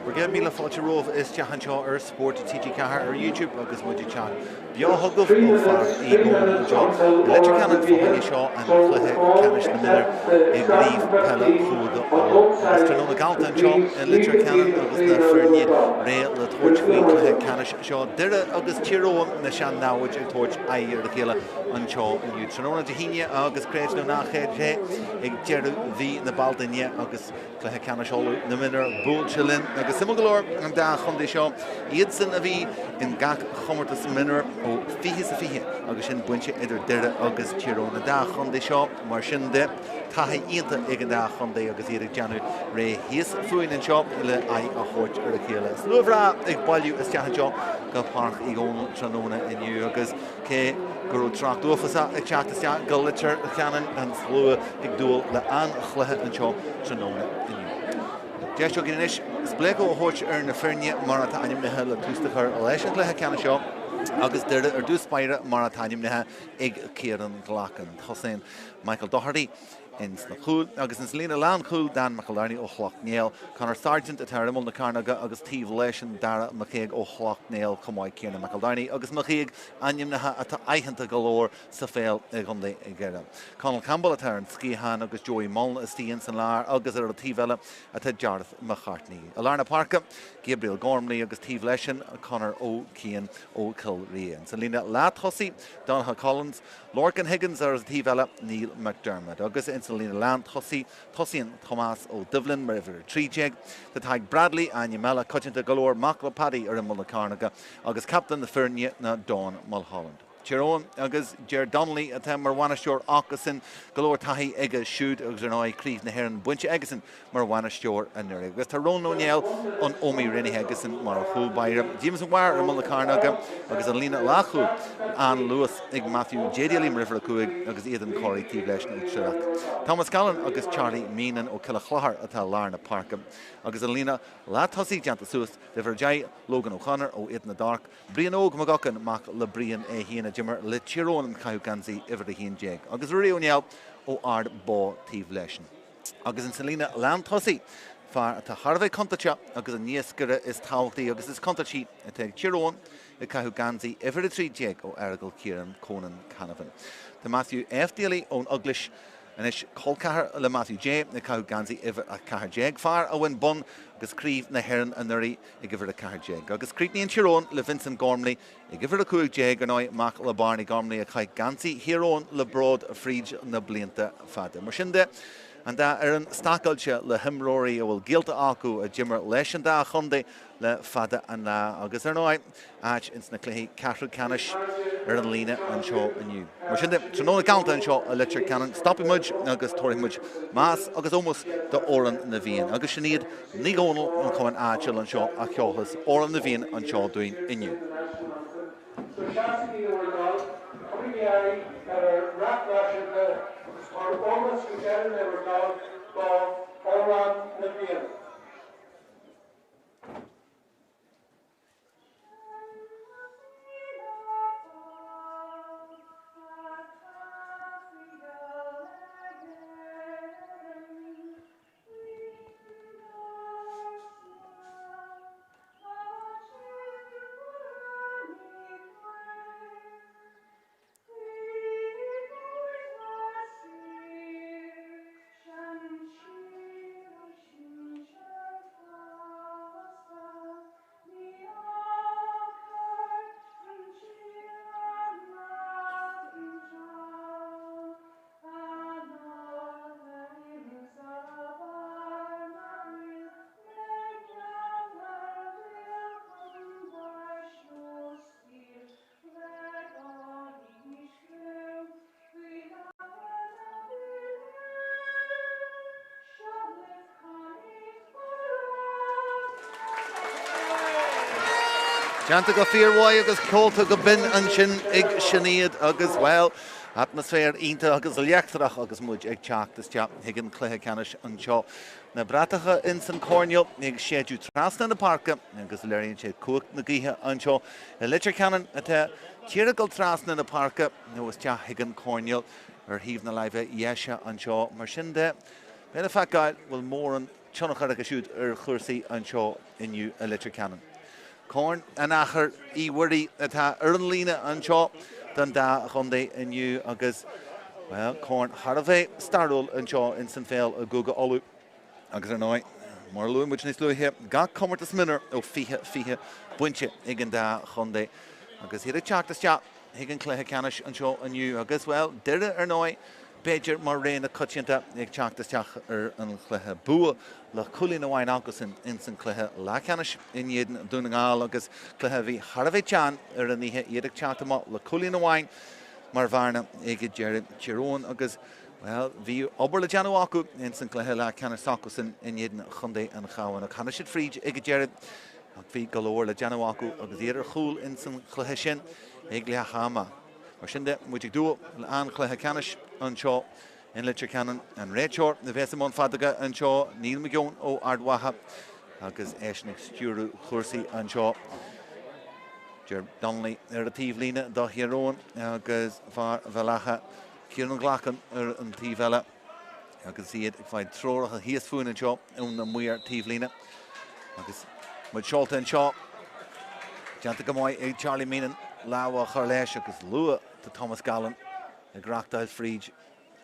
Bhur gcéad míle fáilte romhaibh isteach anseo ar Spórt TG4 ar YouTube agus muid ag teacht beo chugaibh ó Pháirc Uí Dhónaill anseo i Leitir Ceanainn fá choinne seo an chluiche ceannais na mionúr i gCraobh Peile Chúige Uladh. Agus tráthnóna galánta anseo i Leitir Ceanainn agus na foirne réidh le tabhairt faoin chluiche ceannais seo. Doire agus Tír Eoghain na sean-namhaid ag tabhairt aghaidh ar a chéile anseo inniu. Tráthnóna Dé hAoine agus creid nó ná creid é ag deireadh mhí na Bealtaine agus Cluiche Ceannais Uladh na mionúr buailte linn agus suimiúil go leor an dá chontae seo, iadsan a bhí in gach chomórtas mionúr ó 20 is a 20 agus sin bainte idir Doire agus Tír Eoghain. An dá chontae seo, mar sin de, taithí iontach ag an dá chontae agus iad ag déanamh réidh thíos fúinn anseo le aghaidh a thabhairt ar a chéile. Slua bhreá ag bailiú isteach anseo go Páirc Uí Dhónaill tráthnóna inniu agus Cé go raibh trácht uafásach ag teacht isteach go Leitir Ceanainn, an slua ag dúil le an-chluiche anseo tráthnóna inniu. Deis againn anois spléachadh a thabhairt ar na foirne mar atá ainmnithe le tús a chur leis an gcluiche ceannais seo agus Doire ar dtús báire mar atá ainmnithe ag Ciarán Glackin. Tosaíonn Michael Doherty ins na cúil agus ins an líne lánchúil Dan McIldowney ó Chloich Néill, Conor Sargent atá ar imeall na cearnóige agus taobh leisean Dara McCague ó Chloich Néill chomh maith céanna. McIldowney agus McCague ainmneacha atá aitheanta go leor sa pheil i gContae Dhoire. Conal Campbell atá ar an sciathán agus Joey Mullen istigh ins an lár agus ar an taobh eile atá Jarlath McCartney. I lár na páirce, Gabriel Gormley agus taobh leisean Conor O'Kane ó Chill Ria. Ins an líne leath-tosaigh, Donnacha Collins, Lorcan Higgins ar an taobh eile, Neil McDermott. Agus ins an líne lán-tosaigh, tosaíonn Tomás Ó Doibhlin mar uimhir 13. Tá Tadhg Bradley, ainm eile coitianta go leor, mac le Paddy ar imeall na cearnóige, agus captaen na foirne ná Don Mulholland. Tír Eoghain agus Ger Donnelly atá mar bhainisteoir acusan, go leor taithí aige siúd agus ar ndóigh Craobh na hÉireann bainte aigesan mar bhainisteoir anuraidh. Agus tá Ronan Ó Néill ón Ómaigh roghnaithe aigesan mar chúl báire. James Maguire ar imeall na cearnóige agus an líne leathchúil an-luas ag Matthew J Daly mar uimhir 5 agus Aidan Corry taobh leis ó Tríleac. Thomas Callan agus Charlie Meenan ó Cill Chlochair atá i lár na páirce agus an líne leath-tosaigh déanta suas d'uimhir 10 Logan O'Connor ó Éadan na dTorc, Brian Óg McGuckin, mac le Brian é féin a d'imir le Tír Eoghain ag caitheamh geansaí uimhir 11 agus Ruairí Ó Néill ó Ard Bó taobh leisean. Agus ins an líne lántosaigh, fear atá thar a bheith contúirteach agus an iascaire is tábhachtaí agus is contúirtí atá ag Tír Eoghain ag caitheamh geansaí uimhir 13 ó Aireagal Ciarán Conan Canavan. Tá Matthew F. Daly ón Eaglais anois, col ceathar le Matthew J, ag caitheamh geansaí uimhir 14, fear a bhain bonn agus Craobh na hÉireann anuraidh ag uimhir 14. Agus críochnaíonn Tír Eoghain le Vincent Gormley Ag uimhir 15, ar ndóigh, mac le Barney Gormley a chaith geansaí Thír Eoghain le bród fríd na blianta fada. Mar sin de, an dá fhoireann stacáilte le himreoirí a bhfuil gaolta acu a d'imir leis an dá chontae le fada an lá agus, ar ndóigh, áit ins na cluichí ceathrú ceannais ar an líne anseo inniu. Mar sin de, tráthnóna galánta anseo i Leitir Ceanainn, stopfaidh muid agus tabharfaidh muid meas agus ómós d'Amhrán na bhFiann. Agus sin iad Ní Dhomhnaill ón chumann áitiúil anseo a cheolfas Amhrán na bhFiann anseo dúinn inniu. So seasaigí le bhur dtoil, tugaigí aghaidh ar ár bhrat náisiúnta agus tabhair ómós go deireadh le bhur dtoil do Amhrán na bhFiann. Déanta go fíormhaith agus ceolta go binn ansin ag Sinéad agus, bhuel, atmaisféar iontach agus leictreach agus muid ag teacht isteach chuig an chluiche ceannais anseo. Na bratacha ins an choirnéal ag séideadh trasna na páirce agus léiríonn sé cumhacht na gaoithe anseo i Leitir Ceanainn atá díreach ag dul trasna na páirce nó isteach chuig an choirnéal ar thaobh na láimhe dheise anseo. Mar sin de, beidh le feiceáil bhfuil mórán. tionchar aige siúd ar chúrsaí anseo inniu i Leitir Ceanainn. Corn an Athar Uí Mhuirí atá ar an líne anseo don dá chontae inniu agus, bhuel, corn thar a bheith stairiúil anseo ins an pheil i gCúige Uladh agus ar ndóigh, mar a luaigh muid níos luaithe, gach comórtas mionúr ó 2020 bainte ag an dá chontae agus iad ag teacht isteach chuig an chluiche ceannais anseo inniu agus, bhuel, Doire ar ndóigh, b'fhéidir mar rogha na coitianta ag teacht isteach ar an chluiche. Bua le cúilín amháin acusan ins an cluiche leathcheannais in éadan Dún na nGall agus cluiche a bhí thar a bheith teann ar an oíche, iad ag teacht amach le cúilín amháin mar bhearna ag an deireadh. Tír Eoghain agus, bhuel, bhí obair le déanamh acu ins an gcluiche leathcheannais s'acusan in éadan Chontae an Chabháin ach tháinig siad fríd ag an deireadh ach bhí go leor le déanamh acu agus iad ar chúl ins an chluiche sin ag leath ama. Mar sin de, muid ag dúil le an-chluiche ceannais anseo in Leitir Ceanainn. An réiteoir a bheas i mbun feadóige anseo, Neil McGeown ó Ard Mhacha agus eisean ag stiúradh chúrsaí anseo. Ger Donnelly ar an taobhlíne do Thír Eoghain agus fear Bhéal Átha, Ciarán Glackin ar an taobh eile agus iad ag fáil treoracha thíos fúinn anseo óna maor taobhlíne. Agus muid seolta anseo, déanta go maith ag Charlie Meenan lámh a chur leis agus luath do Thomas Gallen ag reachtáil fríd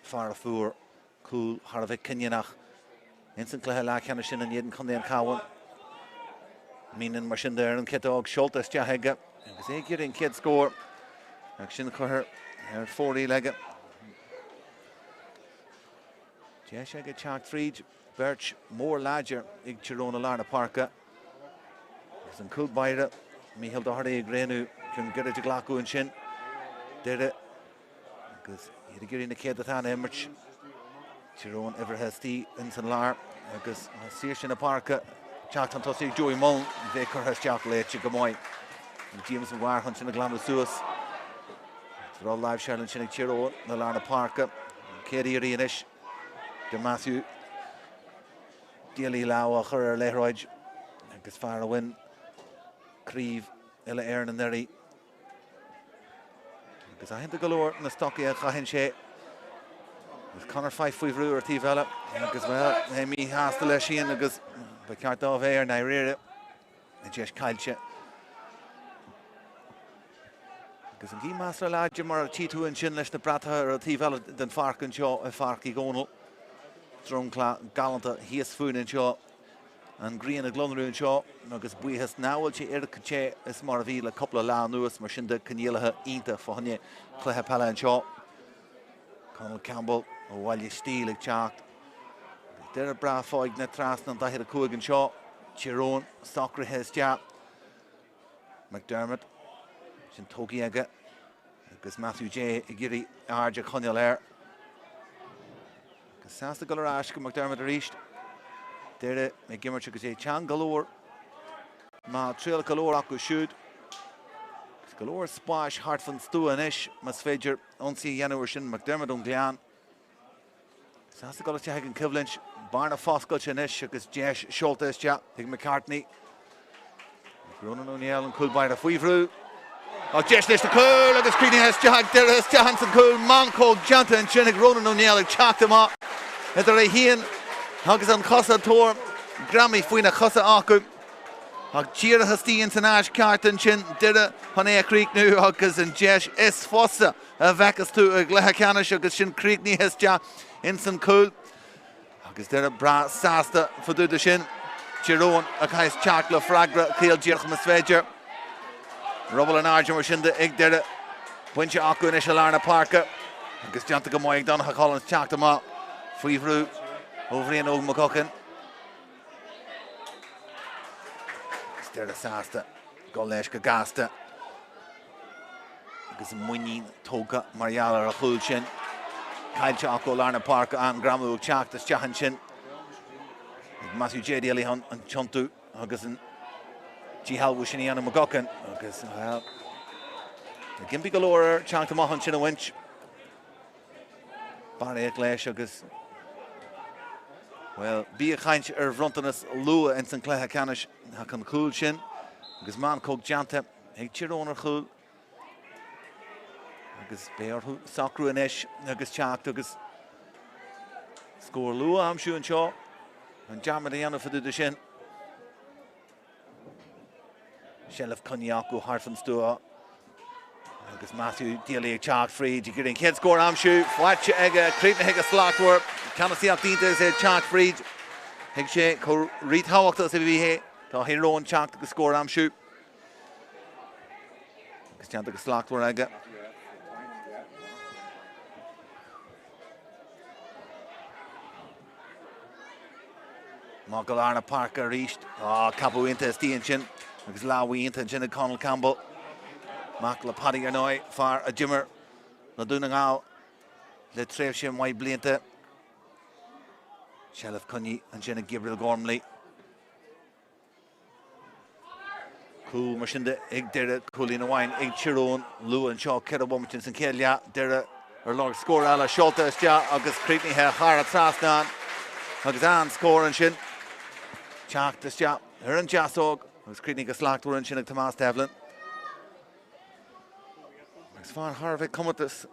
fear a fuair cúl thar a bheith cinniúnach ins an cluiche leathcheannais sin in éadan Chontae an Chabháin. Meenan mar sin de ar an chiotóg seolta isteach aige agus é ag iarraidh an chéad scór ach sin curtha ar fóraoil aige. Deis aige teacht fríd. Beirt mhór láidir ag Tír Eoghain i lár na páirce agus an cúl báire Micheál Doherty ag roghnú ceann gairid a ghlacadh ansin. Doire agus iad ag iarraidh na céadatáin a imirt. Tír Eoghain uimhrithe istigh ins an lár agus saoirse na páirce teacht chun tosaigh ag Joey Mullen bheith curtha isteach léite go maith. James Maguire chun sin a ghlanadh suas. Rud láimhseáil ansin ag Tír Eoghain i lár na páirce. Céad iarraidh anois. Do Matthew Daly lámh a chur ar liathróid agus fear a bhain craobh uile-Éireann anuraidh. Agus aitheanta go leor na stocaí a chaitheann sé. Agus Conor Fyfe faoi bhrú ar taobh eile agus bhuel, é míshásta leis féin agus ba cheart dó a bheith i ndáiríre. An deis caillte. Agus an gaoth measartha láidir mar a tchí tú ansin leis na bratacha ar an taobh eile den pháirc anseo i Pháirc Uí Dhónaill. Dromchla galánta thíos fúinn anseo. An ghrian ag lonrú anseo agus buíochas nach bhfuil sé oiread chomh te is mar a bhí le cúpla lá anuas mar sin de coinníollacha iontach fá choinne cluiche peile anseo. Conall Campbell ó Bhaile Stíl ag teacht. Doire breá foighne trasna an 45 anseo. Tír Eoghain socraithe isteach. McDermott, sin tógtha aige agus Matthew J ag iarraidh aird a choinneáil air. Agus sásta dul ar ais go McDermott arís. Doire ag imirt agus é teann go leor. Má triail go leor acu siúd. Agus go leor spáis thart fan stua anois, más féidir ionsaí a dhéanamh ar sin McDermott ón Ghleann. Sásta dul isteach ag an choimhlint. Bearna foscailte anois agus deis seolta isteach ag McCartney. Ronan O'Neill an cúl báire faoi bhrú. Ach deis leis na cúl agus críochnaithe isteach ag Doire isteach ins an cúl. Meancóg déanta ansin ag Ronan O'Neill ag teacht amach idir é féin agus an cosantóir. Greamaithe faoina chosa acu. Ach díreach istigh ins an áit ceart ansin Doire chun é a chríochnú agus an deis is fusa a bhfeiceas tú i gcluiche ceannais agus sin críochnaithe isteach ins an cúl. Agus Doire breá sásta fá dtaobh de sin. Tír Eoghain a chaithfeas teacht le freagra caol díreach más féidir. Ruball in airde mar sin de ag Doire. Bainte acu anois i lár na páirce agus déanta go maith ag Donncha Collins teacht amach faoi bhrú ó Bhrian Óg McGuckin. Agus Doire sásta dul leis go gasta. Agus a muinín tógtha mar gheall ar an chúl sin. Caillte acu i lár na páirce, an greamú ag teacht isteach ansin. Ag Matthew J. Daly chun an tiontú agus an díshealbhú sin a dhéanamh McGuckin agus bhuel, ag impí go leor air teacht amach ansin a bhaint. Barraíocht leis agus, bhuel, bí ag caint ar bhronntanas luath ins an cluiche ceannais ach an cúl sin agus meancóg déanta ag Tír Eoghain ar chúl agus beidh orthu socrú anois agus teacht agus scór luath a aimsiú anseo. An dearmad a dhéanamh fá dtaobh de sin. Seilbh coinnithe acu thart fan stua agus Matthew Daly ag teacht fríd ag iarraidh an chéad scór a aimsiú. Faighte aige, críochnaithe go slachtmhar. Ceannasaíocht iontach is é ag teacht fríd. Thuig sé chomh ríthábhachtach is a bhí sé do Thír Eoghain teacht agus scór a aimsiú. Agus déanta go slachtmhar aige. Amach go lár na páirce arís. Á, ceapadh iontach istigh ansin agus lámh iontach ansin ag Conal Campbell. Mac le Paddy ar ndóigh, fear a d'imir le Dún na nGall le tréimhse mhaith blianta. Seilbh coinnithe ansin ag Gabriel Gormley. Cúl mar sin de ag Doire, cúilín amháin ag Tír Eoghain luath anseo, 4 bhomaite ins an chéad leath, Doire ar lorg scór eile, seolta isteach agus críochnaithe thar an trasnán agus an-scór ansin. Teacht isteach ar an deasóg agus críochnaithe go slachtmhar ansin ag Tomás Devlin. Agus fear thar a bheith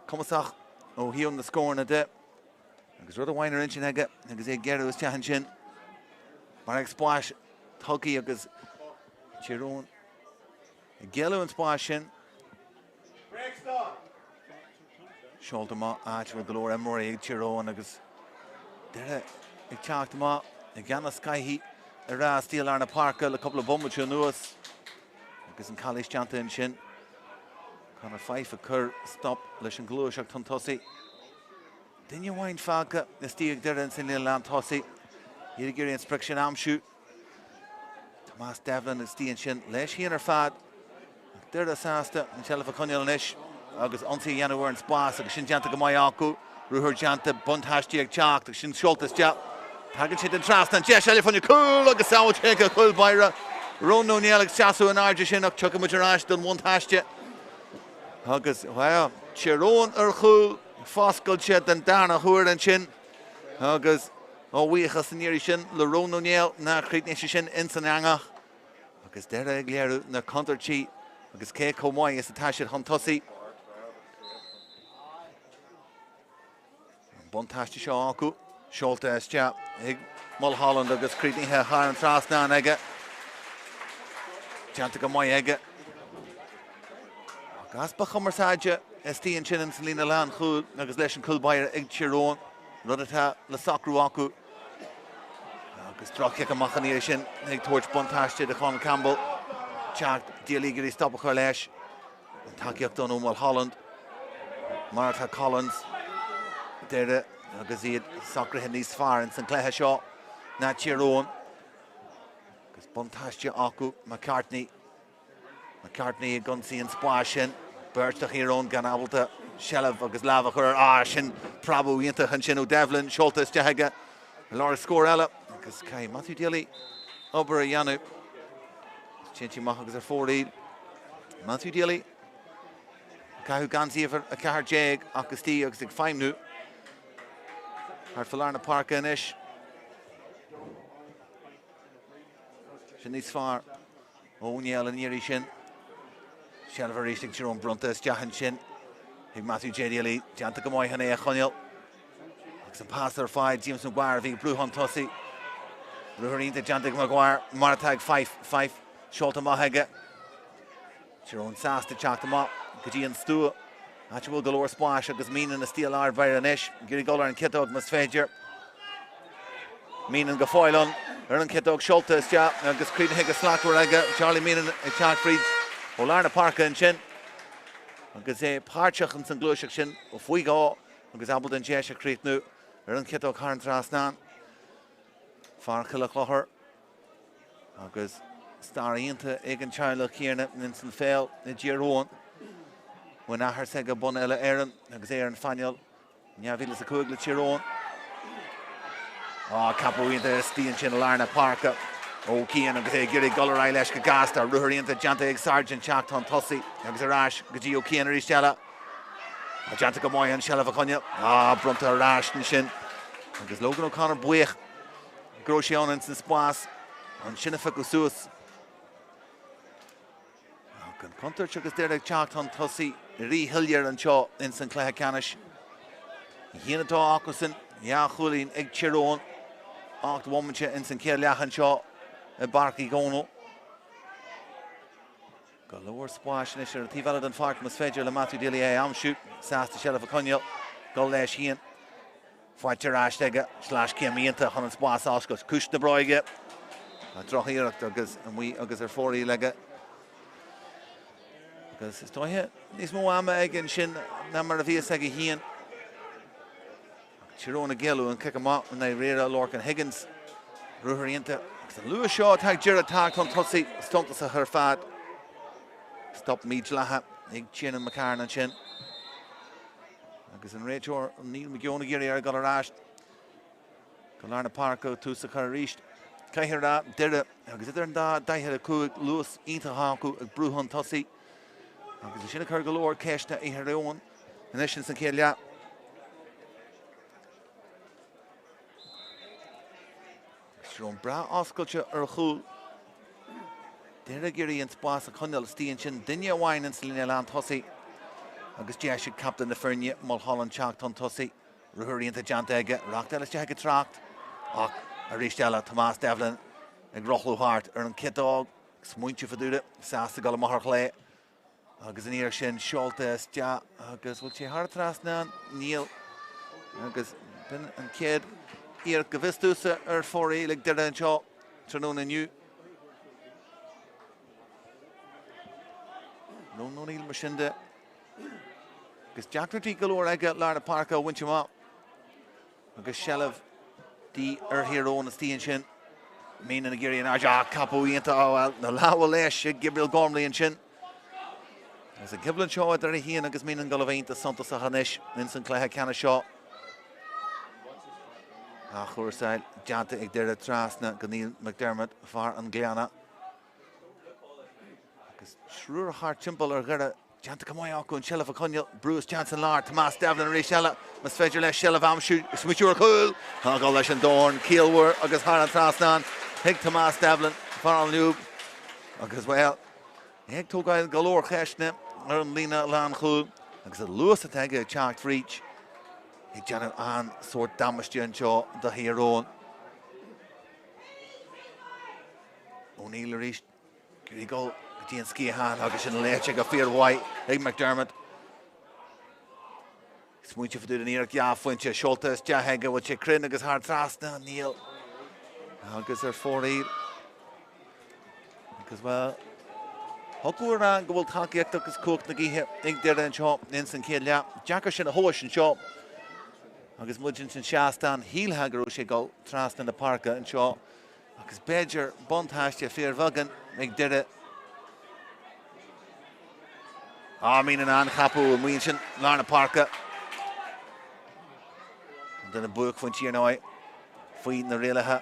cumasach ó thaobh na scóranna de. Agus rud amháin ar intinn aige agus é ag géarú isteach ansin, mar ag spáis tugtha agus Tír Eoghain ag géilleadh an spáis sin. Seolta amach áit a bhfuil go leor imreoirí ag Tír Eoghain agus Doire ag teacht amach i gceannas caithfidh a rá istigh i lár na páirce le cúpla bomaite anuas agus an calaois déanta ansin. Conor Fyfe ag cur stop leis an ghluaiseacht chun tosaigh. Duine amháin fágtha istigh ag Doire ins an líne lántosaigh. Iad ag iarraidh an sprioc sin a aimsiú. Tomás Devlin istigh ansin leis féin ar fad. Ach Doire sásta an tseilbh a choinneáil anois agus ionsaí a dhéanamh ar an spás agus sin déanta go maith acu. Ruathar déanta, buntáiste ag teacht agus sin seolta isteach. Tagann sé den trasnán, deis eile fá choinne cúl agus sábháilte ag an chúl báire. Ronan O'Neill ag seasamh in airde sin ach tiocfaidh muid ar ais don bhuntáiste. Agus, bhuel, Tír Eoghain ar chúl, foscailte den darna huair ansin agus a bhuíochas an iarraidh sin le Ronan O'Neill nár chríochnaigh sé sin ins an eangach. Agus Doire ag léiriú na contúirtí agus cé chomh maith is atá siad chun tosaigh. An buntáiste seo acu, seolta isteach ag Mulholland agus críochnaithe thar an trasnán aige. Déanta go maith aige. Ach easpa cumarsáide istigh ansin ins an líne lánchúil agus leis an cúl báire ag Tír Eoghain, rud atá le socrú acu. Agus droch-chic amach an iarraidh sin ag tabhairt buntáiste do Chonal Campbell. Teacht Daly ag iarraidh stop a chur leis. An tacaíocht ann ó Mulholland. Mar atá Collins. Doire agus iad socraithe níos fearr ins an cluiche seo ná Tír Eoghain. Agus buntáiste acu McCartney. McCartney ag ionsaí an spáis sin. Beirt de Thír Eoghain gan ábalta seilbh agus lámh a chur air. Ah, sin preabadh iontach ansin ó Devlin, seolta isteach aige. Ar lorg scór eile agus caithfidh Matthew Daly obair a dhéanamh. Téann sé amach agus ar fóraoil. Matthew Daly ag caitheamh geansaí uimhir 14 ach istigh agus ag feidhmniú thart fá lár na páirce anois. Sin níos fearr ó O'Neill an iarraidh sin. Seilbh arís ag Tír Eoghain bronnta isteach ansin ag Matthew J. Daly. Déanta go maith chun é a choinneáil. Agus an pas ar fad James Maguire a bhí ag brú chun tosaigh. Ruathar iontach déanta ag Maguire mar atá ag Fyfe. Fyfe seolta amach aige. Tír Eoghain sásta teacht amach go dtí an stua, áit a bhfuil go leor spáis agus Meenan istigh i lár báire anois, ag iarraidh dul ar an chiotóg más féidir. Meenan go fóill ann ar an chiotóg seolta isteach agus críochnaithe go slachtmhar aige. Charlie Meenan ag teacht fríd ó lár na páirce ansin agus é páirteach ins an gluaiseacht sin faoi dhó agus ábalta an deis a chríochnú ar an chiotóg thar an trasnán. Fear Chill Chlochair. Agus stair iontach ag an teaghlach céanna ins an pheil i dTír Eoghain. Bhain athair s'aige bonn Uile Éireann agus é ar an phainéal in 2005 le Tír Eoghain. Á, ceapadh iontach istigh ansin i lár na páirce ó Keane agus é ag iarraidh dul ar aghaidh leis go gasta. Ruathar iontach déanta ag Sargent teacht chun tosaigh agus ar ais go dtí O'Keane arís eile. Á, déanta go maith an seilbh a choinneáil. Á, bronnta ar ais ansin agus Logan O'Connor buíoch. Go raibh sé ann ins an spás ansin a phiocadh suas. Ach an chontúirt agus Doire ag teacht chun tosaigh ríshoiléir anseo ins an chluiche ceannais. A haon atá acusan, dhá chúilín ag Tír Eoghain. 8 bhomaite ins an chéad leath anseo i bPáirc Uí Dhónaill. Go leor spáis anois ar an taobh eile den pháirc más féidir le Matthew Daly é a aimsiú. Sásta seilbh a choinneáil, dul leis féin. Faighte ar ais aige, sleaschéim iontach chun an spás a oscailt. Cúis na bróige. Drochiarracht agus amuigh agus ar fóraoil aige. Agus is dóiche níos mó ama aige ansin ná mar a bhí fhios aige féin. Tír Eoghain ag géilleadh an cic amach i ndáiríre Lorcan Higgins. Ruathar iontach agus an luas seo atá ag Doire teacht chun tosaigh suntasach ar fad. Stop mídhleathach ag Tiernan McCarron ansin. Agus an réiteoir Neil McGeown ag iarraidh air dul ar ais go lár na páirce tús a chur arís. Caithfidh a rá, Doire agus idir an dá 45 luas iontach acu ag brú chun tosaigh. Agus é sin ag cur go leor ceisteanna ar Thír Eoghain anois ins an chéad leath. Tír Eoghain breá oscailte ar chúl. Doire ag iarraidh an spás a choinneáil istigh ansin. Duine amháin ins an líne lán tosaigh agus deis ag captaen na foirne Mulholland teacht chun tosaigh. Ruathar iontach déanta aige, reáchtáil isteach ag an trácht ach arís eile Tomás Devlin ag rothlú thart ar an chiotóg. Smaointiú fá dtaobh de, sásta dul amach ar chlé agus an iarracht sin seolta isteach agus bhfuil sé thar an trasnán? Níl. Agus b'in an chéad iarracht go bhfios domhsa ar fóraoil ag Doire anseo tráthnóna inniu. Ronan O'Neill mar sin de agus deacrachtaí go leor aige lár na páirce a bhaint amach. Agus seilbh de dhíth ar Thír Eoghain istigh ansin. Meenan ag iarraidh in airde. Ah, ceapadh iontach. Ah, bhuel, na lámha leis ag Gabriel Gormley ansin. Agus an choimhlint seo idir é féin agus Meenan ag dul a bheith iontach suntasach anois ins an cluiche ceannais seo. Athchúrsáil déanta ag Doire trasna go Neil McDermott, fear an Ghleanna. Agus triúr thart timpeall ar Dhoire déanta go maith acu an tseilbh a choinneáil. Brú isteach san lár. Tomás Devlin arís eile. Más féidir leis seilbh a aimsiú. Smaoitiú ar chúl. Tá ag dul leis an dorn ciallmhar agus thar an trasnán chuig Tomás Devlin, fear an Lúb. Agus, bhuel, é ag tógáil go leor ceisteanna ar an líne lánchúil agus an luas atá aige ag teacht fríd ag déanamh an-sórt damáiste anseo do Thír Eoghain. O'Neill arís. Ag dul go dtí an sciathán agus sin léite go fíormhaith ag McDermott. Smaointe fá dtaobh den iarracht dhá phointe seolta isteach aige bhfuil sé cruinn agus thar trasna níl agus ar fóraoil. Agus bhuel, thiocfadh a rá go bhfuil tacaíocht agus cumhacht na gaoithe ag Doire anseo ins an chéad leath. Deacair sin a thomhais anseo agus muid ins an seastán shílfeá go raibh sé ag dul trasna na páirce anseo. Agus b'fhéidir buntáiste fíorbheagán ag Doire. Á, Meenan an-chapadh amuigh ansin lár na páirce. De na buaicphointí ar ndóigh faoi na rialacha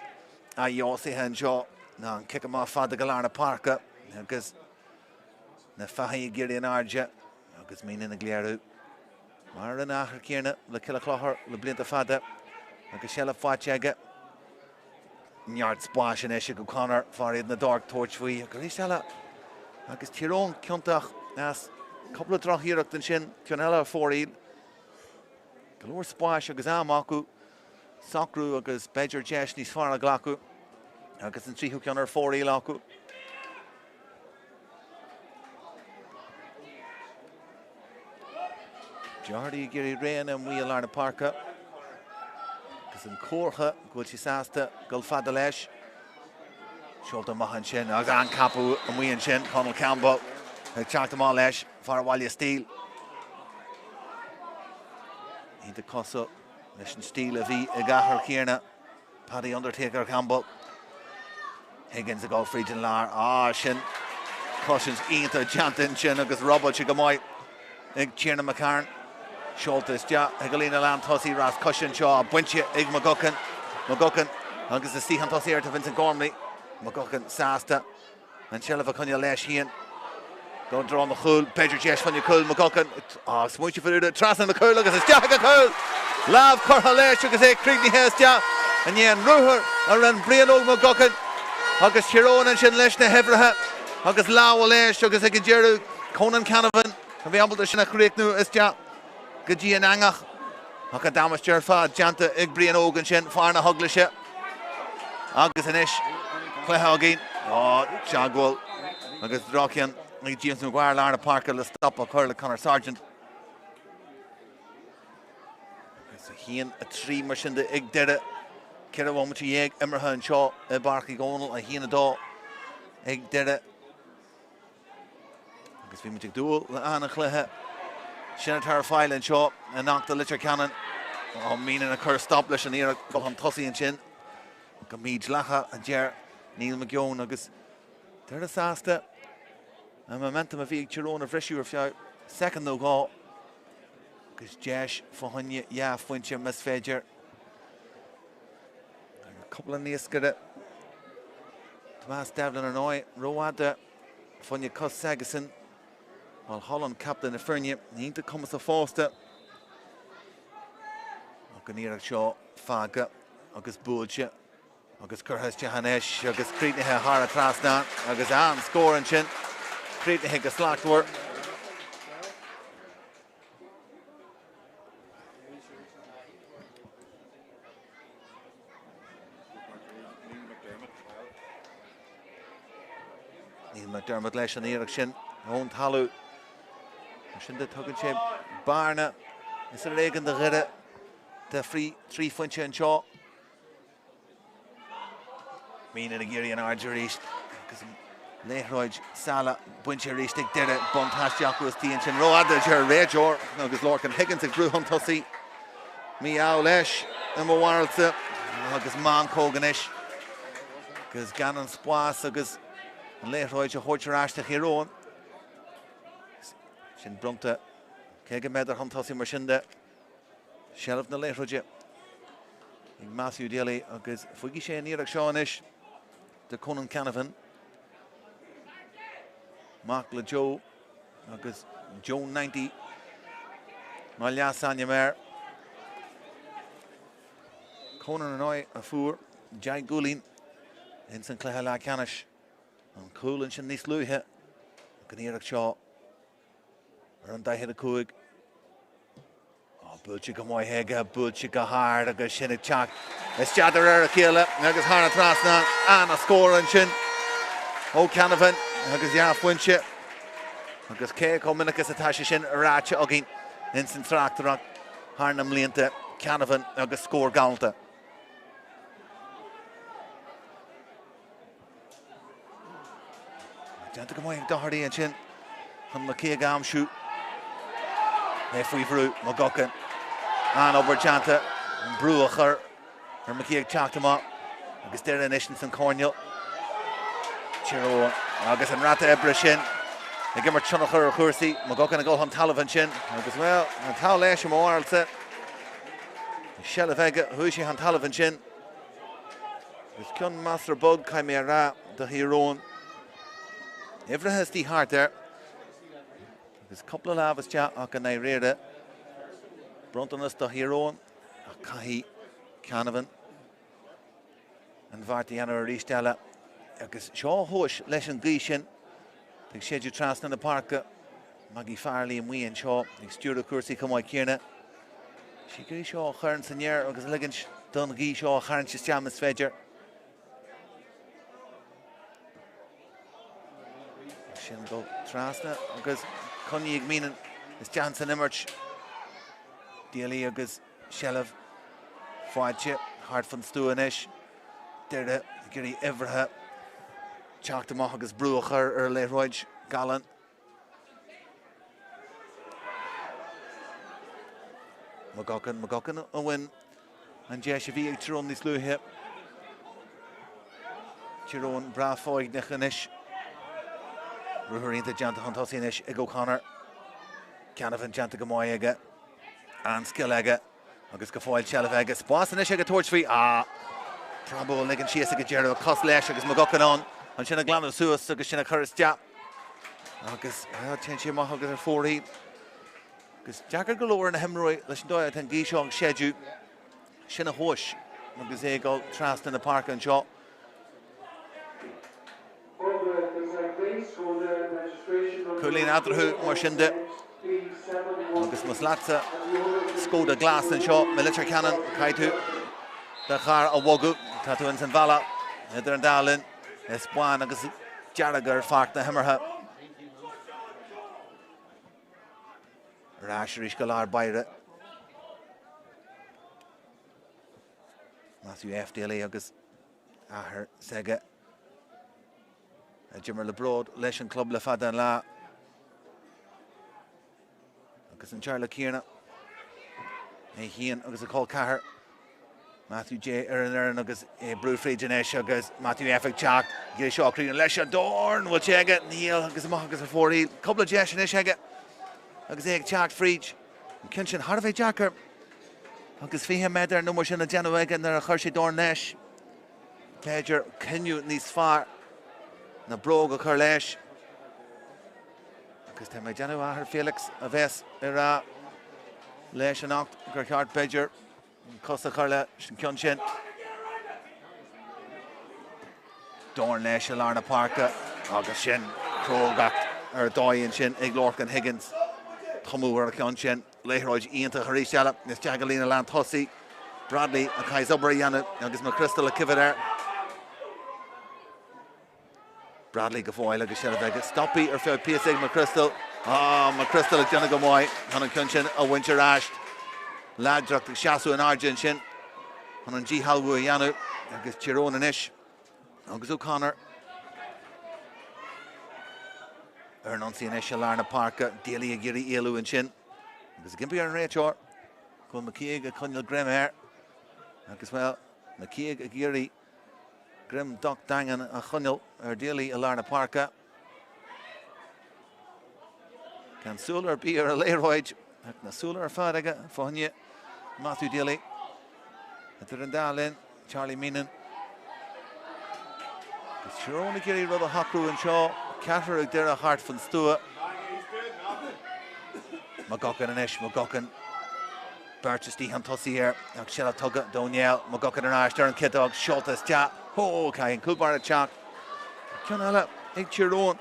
athfheabhsaithe anseo ná an cic amach fada go lár na páirce agus na fathaigh ag éirí in airde agus Meenan ag léiriú mar a rinne a athair céanna le Cill Chlochair le blianta fada agus seilbh faighte aige. Neart spáis anois ag O'Connor, fear Éadan na dTorc, tabhairt faoi ach arís eile agus Tír Eoghain ciontach as cúpla drochiarracht ansin, ceann eile ar fóraoil. Go leor spáis agus am acu socrú agus b'fhéidir deis níos fearr a ghlacadh agus an tríú ceann ar fóraoil acu. Doherty ag iarraidh raon amuigh i lár na páirce agus an comhartha go bhfuil sé sásta dul fada leis. Seolta amach ansin agus an-chapadh amuigh ansin, Conal Campbell ag teacht amach leis, fear Bhaile Stíl. Iontach cosúil leis an stíl a bhí ag athair céanna. Paddy Undertaker Campbell. Higgins ag dul fríd an lár. Ah, sin cosaint iontach déanta ansin agus robáilte go maith ag Tiernan McCarron. Seolta isteach ag an líne lán tosaigh rás coise anseo bainte ag McGuckin. McGuckin agus istigh chun tosaigh ar Vincent Gormley. McGuckin sásta. An tseilbh a choinneáil leis féin. Dul i dtreo an chúil, b'fhéidir deis fá choinne cúl McGuckin. Smaointe fá dtaobh de trasna na cúl agus isteach ag an chúl! Lámh curtha leis agus é críochnaithe isteach i ndiaidh an ruathair a rinne Brian Óg McGuckin agus Tír Eoghain ansin leis na huimhreacha agus lámh leis agus ag an deireadh Conan Canavan a bhí ábalta sin a chríochnú isteach go dtí an eangach. Ach an damáiste ar fad déanta ag Brian Óg ansin, fear na hEaglaise. Agus anois, cluiche againn. Á, teagmháil agus droch-cheann ag James Maguire lár na páirce le stop a chur le Conor Sargent. Agus 1, 3 mar sin de ag deireadh 14 bhomaite imeartha anseo i bPáirc Uí Dhónaill, 1, 2 ag deireadh. Agus bhí muid ag dúil le an-chluiche. Sin atá ar fáil anseo anocht i Leitir Ceanainn. Ó Meenan ag cur stop leis an iarracht chun tosaigh ansin. Go mídhleathach, a deir Neil McGeown agus Doire sásta an momentum a bhí ag Tír Eoghain a bhriseadh ar feadh soicind nó dhó agus deis fá choinne dhá phointe más féidir. Cúpla naoscaire. Tomás Devlin ar ndóigh, rófhada fá choinne cos s'aigesan. Mulholland, captaen na foirne, iontach cumasach fosta. Ach an iarracht seo fágtha agus buailte agus curtha isteach anois agus críochnaithe thar an trasnán agus an-scór ansin. Críochnaithe go slachtmhar. Neil McDermott leis an iarracht sin ón talamh. Mar sin de tugann sé bearna is ar éigean do Dhoire de thrí phointe anseo. Meenan ag iarraidh an aird arís agus an liathróid salach bainte arís ag Doire. Buntáiste acu istigh ansin. Rófhada a deir an réiteoir agus Lorcan Higgins ag brú chun tosaigh. Mí-ádh leis i mo bharúilsa agus meancóg anois agus gan an spás agus an liathróid a thabhairt ar ais do Thír Eoghain. Sin bronnta cé go mbeadar chun tosaigh mar sin de. Seilbh na liathróide ag Matthew Daly agus faighidh sé an iarracht seo anois de Conan Canavan. Mac le Joe agus Joe 90 mar leasainm air. Conan ar ndóigh a fuair deich gcúilín ins an cluiche leathcheannais. An cúl ansin níos luaithe ach an iarracht seo ar an 45. Á, buailte go maith aige, buailte go hard agus sin ag teacht isteach de réir a chéile agus thar an trasnán an-scór ansin ó Canavan agus dhá phointe. Agus cé chomh minic is atá sé sin ráite againn ins an tráchtaireacht thar na mblianta, Canavan agus scór galánta. Déanta go maith ag Doherty ansin chun McKeague a aimsiú. É faoi bhrú, McGuckin. An-obair déanta, an brú a chur ar McKeague teacht amach agus Doire anois ins an choirnéal. Tír Eoghain agus an rata oibre sin ag imirt tionchar ar chúrsaí. McGuckin ag dul chun talaimh ansin agus, bhuel, an t-ádh leis i mo bharúilsa. Seilbh aige, chuaigh sé chun talaimh ansin. Is cionn measartha bog, caithfidh mé a rá, do Thír Eoghain. Uimhreacha istigh thart air. Agus cúpla lámh isteach ach i ndáiríre, bronntanas do Thír Eoghain ach caithfidh Canavan an bheart a dhéanamh arís eile. Agus seo a thomhais leis an ghaoth sin ag séideadh trasna na páirce. Maggie Farrelly amuigh anseo ag stiúradh cúrsaí chomh maith céanna. Sí an ghaoth seo a chuireann san aer agus a ligint don ghaoth seo a tharraingt isteach más féidir. Sin dul trasna agus coinnithe ag Meenan isteach san imirt. Daly agus seilbh faighte thart fan stua anois. Doire ag iarraidh uimhreacha teacht amach agus brú a chur ar an liathróid. Gallen. McGuckin, McGuckin a bhain an deis a bhí ag Tír Eoghain níos luaithe. Tír Eoghain breá foighneach anois. Ruathar iontach déanta chun tosaigh anois ag O'Connor. Canavan déanta go maith aige. An-scil aige. Agus go fóill seilbh aige. Spás anois aige tabhairt faoi. Ah! Preabadh a ligean síos ag an deireadh. Cos leis agus McGuckin ann. Ansin a ghlanadh suas agus sin a chur isteach. Agus téann sé amach agus ar fóraoil. Agus deacair go leor ar na himreoirí leis an dóigh atá an ghaoth seo ag séideadh. Sin a thomhais agus é ag dul trasna na páirce anseo. Cúilín eatarthu mar sin de agus más leatsa Skoda glas anseo i Leitir Ceanainn, caithfidh tú do charr a bhogadh. Tá tú ins an bhealach. Idir an dá linn, is bán agus dearg ar pháirc na himeartha. Ar ais arís go lár báire. Matthew F. Daly agus athair s'aige a d'imir le bród leis an club le fada an lá. Agus an teaghlach céanna, é féin agus a chol ceathar, Matthew J ar an fhoireann agus é ag brú fríd anois agus Matthew F ag teacht. Gé seo críonna leis an dorn, bhfuil sé aige? Níl agus amach agus ar fóraoil. Cúpla deis anois aige agus é ag teacht fríd. An ceann sin thar a bheith deacair agus 20 méadar nó mar sin le déanamh aige nuair a chuir sé dorn leis. B'fhéidir cinneadh níos fearr na bróg a chur leis. Agus tá mé ag déanamh athair Felix a bheas ag rá leis anocht gur cheart b'fhéidir an cos a chur leis an ceann sin. Dorn leis i lár na páirce agus sin crógacht ar dóigh ansin ag Lorcan Higgins. Tumadh ar an cheann sin. Liathróid iontach arís eile isteach i líne lán tosaigh. Bradley a chaithfeas obair a dhéanamh agus McChrystal ag coimhéad air. Bradley go fóill agus seilbh aige. Stoptha ar feadh píosa ag McChrystal. Ah, McChrystal ag déanamh go maith chun an ceann sin a bhaint ar ais. Láidreacht ag seasamh in airde ansin chun an díshealbhú a dhéanamh agus Tír Eoghain anois agus O'Connor ar an ionsaí anois i lár na páirce. Daly ag iarraidh éalú ansin agus ag impí ar an réiteoir go bhfuil McKeague ag coinneáil greim air agus, bhuel, McKeague ag iarraidh Greim docht daingean a choinneáil ar Daly i lár na páirce. Gan súil ar bith ar an liathróid ach na súile ar fad aige fá choinne Matthew Daly. Idir an dá linn, Charlie Meenan. Agus Tír Eoghain ag iarraidh rud a shocrú anseo, ceathrar ag Doire thart fan stua. McGuckin anois, McGuckin. Beirt istigh chun tosaigh air ach seilbh tugtha d'Ó Néill. McGuckin ar ais ar an chiotóg, seolta isteach. Ó, caithfidh an cúl báire teacht. Ceann eile ag Tír Eoghain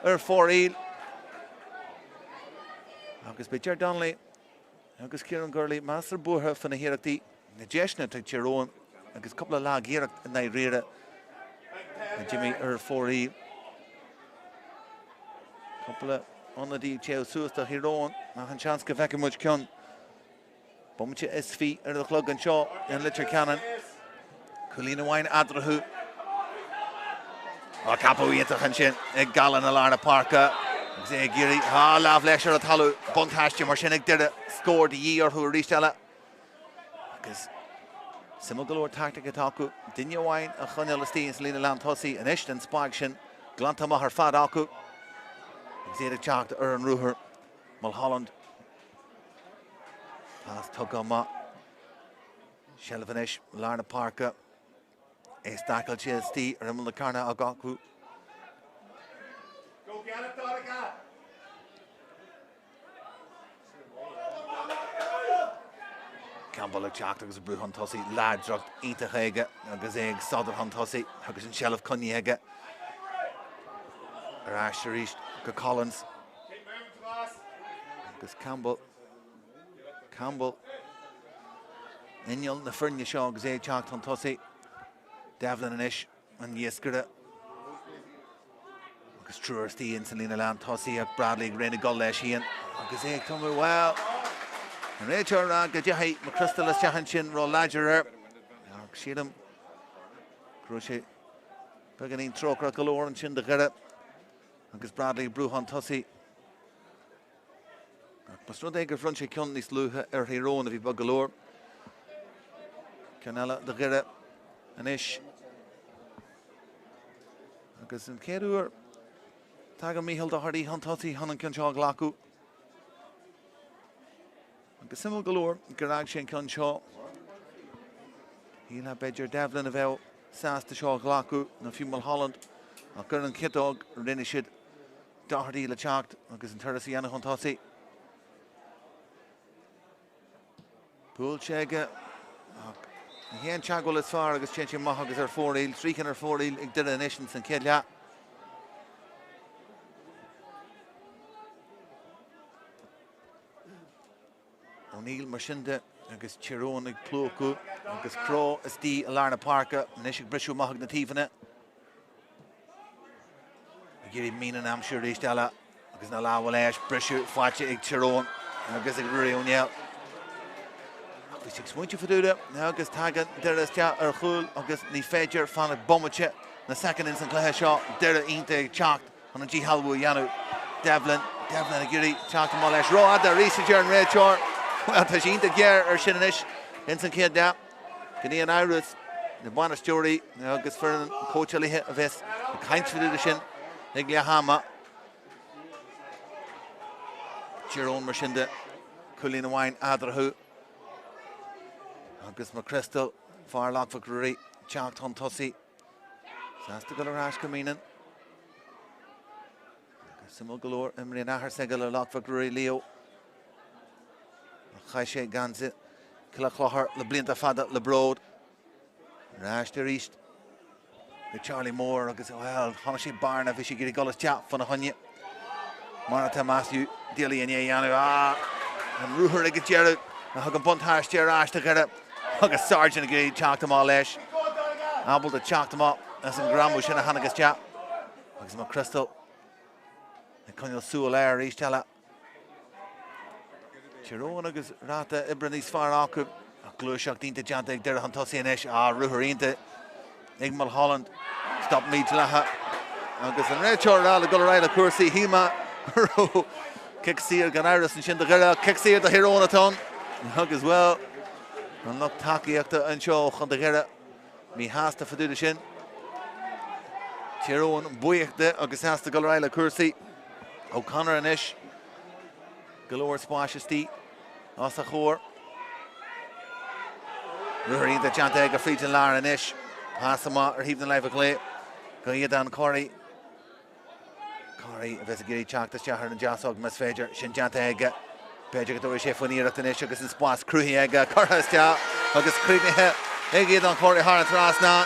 ar fóraoil. Agus beidh Ger Donnelly agus Ciarán Gurley measartha buartha fá na hiarrachtaí, na deiseanna atá ag Tír Eoghain agus cúpla lag-iarracht i ndáiríre a d'imigh ar fóraoil. Cúpla ionadaí ag téamh suas do Thír Eoghain ach an seans go bhfeicfidh muid ceann. Bomaite is 20 ar an chlog anseo in Leitir Ceanainn. Cúilín amháin eatarthu. Tá ceapadh iontach ansin ag Gallen i lár na páirce agus é ag iarraidh dhá lámh leis ar an talamh. Buntáiste mar sin ag Doire. Scór de dhíth orthu arís eile. Agus suimiúil go leor tactic atá acu. Duine amháin a choinneáil istigh sa líne lán tosaigh anois den spág sin glanta amach ar fad acu. Agus iad ag teacht ar an ruathar. Mulholland. Pas tugtha amach. Seilbh anois lár na páirce. É staiceáilte istigh ar imeall na cearna acu. Campbell ag teacht agus ag brú chun tosaigh, láidreacht iontach aige agus é ag sodar chun tosaigh agus an tseilbh coinnithe aige. Ar ais arís go Collins agus Campbell. Campbell inneall na foirne seo agus é ag teacht chun tosaigh. Devlin anois. An iascaire agus triúr istigh ins an líne lán tosaigh ach Bradley ag rith ag dul leis féin agus é ag tumadh, bhuel, an réiteoir ag rá go dteachaigh McChrystal isteach ansin ró-láidir air ach sílim go raibh sé beagáinín trócaireach go leor ansin do Dhoire agus Bradley ag brú chun tosaigh. Ach más rud é gur bhronn sé ceann níos luaithe ar Thír Eoghain a bhí beag go leor. Ceann eile do Dhoire anois. Agus an chéad uair tagann Mícheál Doherty chun tosaigh chun an ceann seo a ghlacadh. Agus suimiúil go leor gur fhág sé an ceann seo. Shílfeá b'fhéidir Devlin a bheadh sásta seo a ghlacadh nó fiú Mulholland ach ar an chiotóg rinne siad Doherty le teacht agus an turas a dhéanamh chun tosaigh. Buailte aige ach ní hé an teagmháil is fearr agus téann sé amach agus ar fóraoil, 3 cheann ar fóraoil ag Doire anois ins an chéad leath. O'Neill mar sin de agus Tír Eoghain ag plúchadh agus cró istigh i lár na páirce anois ag briseadh amach ag na taobhanna. Ag iarraidh Meenan a aimsiú arís eile agus na lámha leis, briseadh faighte ag Tír Eoghain agus ag Ruairí Ó Néill. Ach bhí sé ag smaointiú fá dtaobh de agus tagann Doire isteach ar chúl agus ní féidir fanacht bomaite ná soicind ins an chluiche seo. Doire iontach ag teacht chun an díshealbhú a dhéanamh. Devlin, Devlin ag iarraidh teacht amach leis. Rófhada arís a deir an réiteoir. Bhuel, tá sé iontach géar ar sin anois ins an chéad leath. Gan aon amhras, na bainisteoirí agus foireann cóitseálaithe a bheas ag caint fá dtaobh de sin ag leath ama. Tír Eoghain mar sin de, cúilín amháin eadarthu agus McChrystal, fear Loch Mhic Ruairí, teacht chun tosaigh. Sásta dul ar ais go Meenan. Agus suimiúil go leor, imríonn athair s'aige le Loch Mhic Ruairí, Leo. Ach chaith sé geansaí Chill Chlochair le blianta fada le bród. Ar ais arís go Charlie Moore agus, bhuel, chonaic sé bearna, bhí sé ag iarraidh dul isteach fána choinne. Mar atá Matthew Daly i ndiaidh a dhéanamh. Ah, an ruathar ag an deireadh a thug an buntáiste ar ais do Dhoire agus Sargent ag iarraidh teacht amach leis. Ábalta teacht amach as an ngreamú sin a tháinig isteach agus McChrystal ag coinneáil súil air arís eile. Tír Eoghain agus ráta oibre níos fearr acu ach gluaiseacht iontach déanta ag Doire chun tosaigh anois. Ah, ruathar iontach ag Mulholland. Stop mídhleathach agus an réiteoir eile ag dul ar aghaidh le cúrsaí. Shíl mé go raibh cic saor gan amhras ansin do Dhoire. Cic saor do Thír Eoghain atá ann. Agus, bhuel, an lucht tacaíochta anseo ó chontae Dhoire míshásta fá dtaobh de sin. Tír Eoghain buíoch de agus sásta dul ar aghaidh le cúrsaí. O'Connor anois. Go leor spáis istigh os a chomhair. Ruathar iontach déanta aige fríd an lár anois. Pas amach ar thaobh na láimhe clé go Aodán Corry. Corry a bheas ag iarraidh teacht isteach ar an deasóg más féidir. Sin déanta aige. B'fhéidir go dtabharfaidh sé faoin iarracht anois agus an spás cruthaithe aige. Curtha isteach agus críochnaithe ag Aodán Corry thar an trasnán.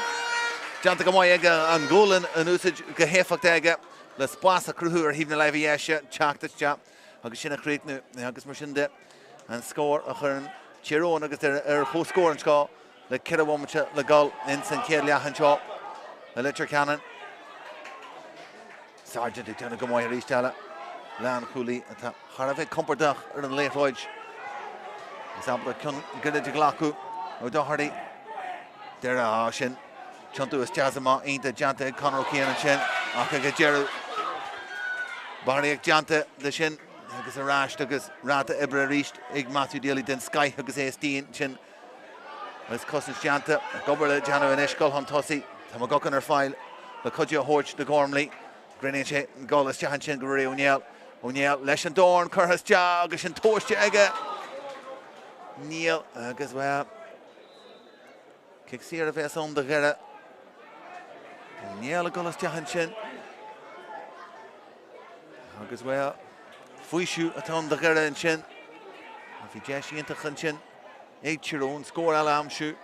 Déanta go maith aige an ghualainn in úsáid go héifeachtach aige le spás a chruthú ar thaobh na láimhe dheise. Teacht isteach agus sin a chríochnú agus mar sin de an scór a chuireann Tír Eoghain agus Doire ar comhscór anseo le 4 bhomaite le dul ins an chéad leath anseo i Leitir Ceanainn. Sargent ag déanamh go maith arís eile. Lánchúlaí atá thar a bheith compordach ar an liathróid. Is ábalta cion gairid a ghlacadh ó Doherty. Doire á sin. Tiontú isteach is amach iontach déanta ag Conor O'Kane ansin ach ag an deireadh barraíocht déanta de sin agus ar ais agus ráta oibre arís ag Matthew Daly den scoith agus é istigh ansin agus cosaint déanta ag obair le déanamh anois dul chun tosaigh. Tá McGuckin ar fáil le cuidiú a thabhairt do Gormley. Roghnaíonn sé dul isteach ansin go Ruairí Ó Néill. Ó Néill leis an dorn curtha isteach agus sin tomhaiste aige. Níl agus bhuel. Cic saor a bheas ann do Dhoire. Ó Néill ag dul isteach ansin. Agus bhuel, faoiseamh atá ann do Dhoire ansin. Bhí deis iontach ansin ag Tír Eoghain scór eile a aimsiú.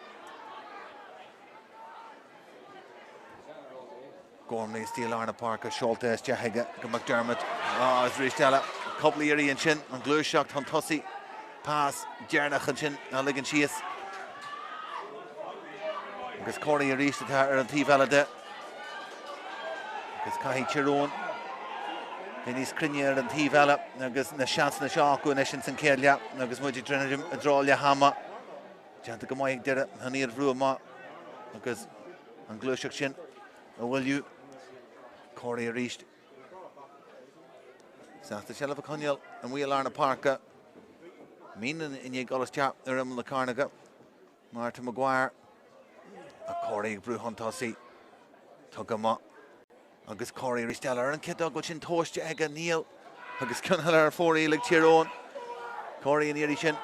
Gormley istigh i lár na páirce, seolta isteach aige go McDermott. Agus arís eile, cúpla iarraidh ansin, an ghluaiseacht chun tosaigh, pas deireanach ansin á ligean síos. Agus Corey arís atá ar an taobh eile de. Agus caithfidh Tír Eoghain bheith níos cruinne ar an taobh eile agus na seansanna seo acu anois ins an chéad leath agus muid ag druidim i dtreo leath ama. Déanta go maith ag Doire an iar-bhrú amach agus an ghluaiseacht sin a mhoilliú. Corey arís. Sásta seilbh a choinneáil amuigh i lár na páirce. Meenan i ndiaidh dul isteach ar imeall na cearnóige. Martin Maguire. Ach Corey ag brú chun tosaigh. Tugtha amach. Agus Corey arís eile ar an ciotóg, bhfuil sin tomhaiste aige? Níl. Agus ceann eile ar fóraoil ag Tír Eoghain. Corey an iarraidh sin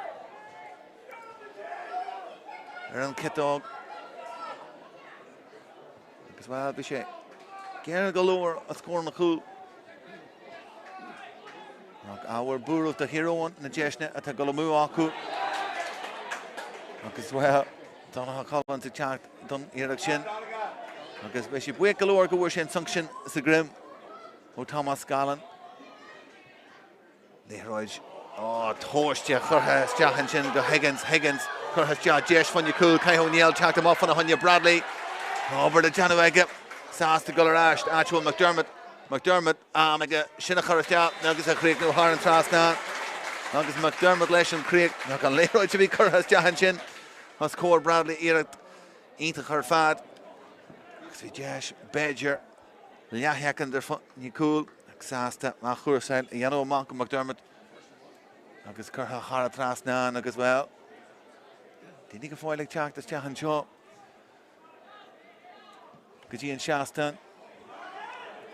ar an ciotóg. Agus bhuel, bhí sé géar go leor os comhair na chúl. Ach ábhar buairimh do Thír Eoghain na deiseanna atá ag dul amú acu. Agus bhuel, Donnacha Collins ag teacht don iarracht sin. Agus beidh sé buíoch go leor go bhfuair sé an sonc sin sa droim ó Thomas Scallon. Liathróid. Á, tomhaiste curtha isteach ansin go Higgins, Higgins curtha isteach, deis fá choinne cúl, Cathal O'Neill teacht amach fána choinne, Bradley, obair le déanamh aige, sásta dul ar ais, áit a bhfuil McDermott, McDermott, am aige sin a chur isteach agus a chríochnú thar an trasnán agus McDermott leis an chríoch, ach an liathróid a bhí curtha isteach ansin os comhair Bradley, iarracht iontach ar fad agus bhí deis, b'fhéidir, leathshoicind ar fá choinne cúl ach sásta athchúrsáil a dhéanamh amach go McDermott agus curtha thar an trasnán agus, bhuel, daoine go fóill ag teacht isteach anseo go dtí an seastán.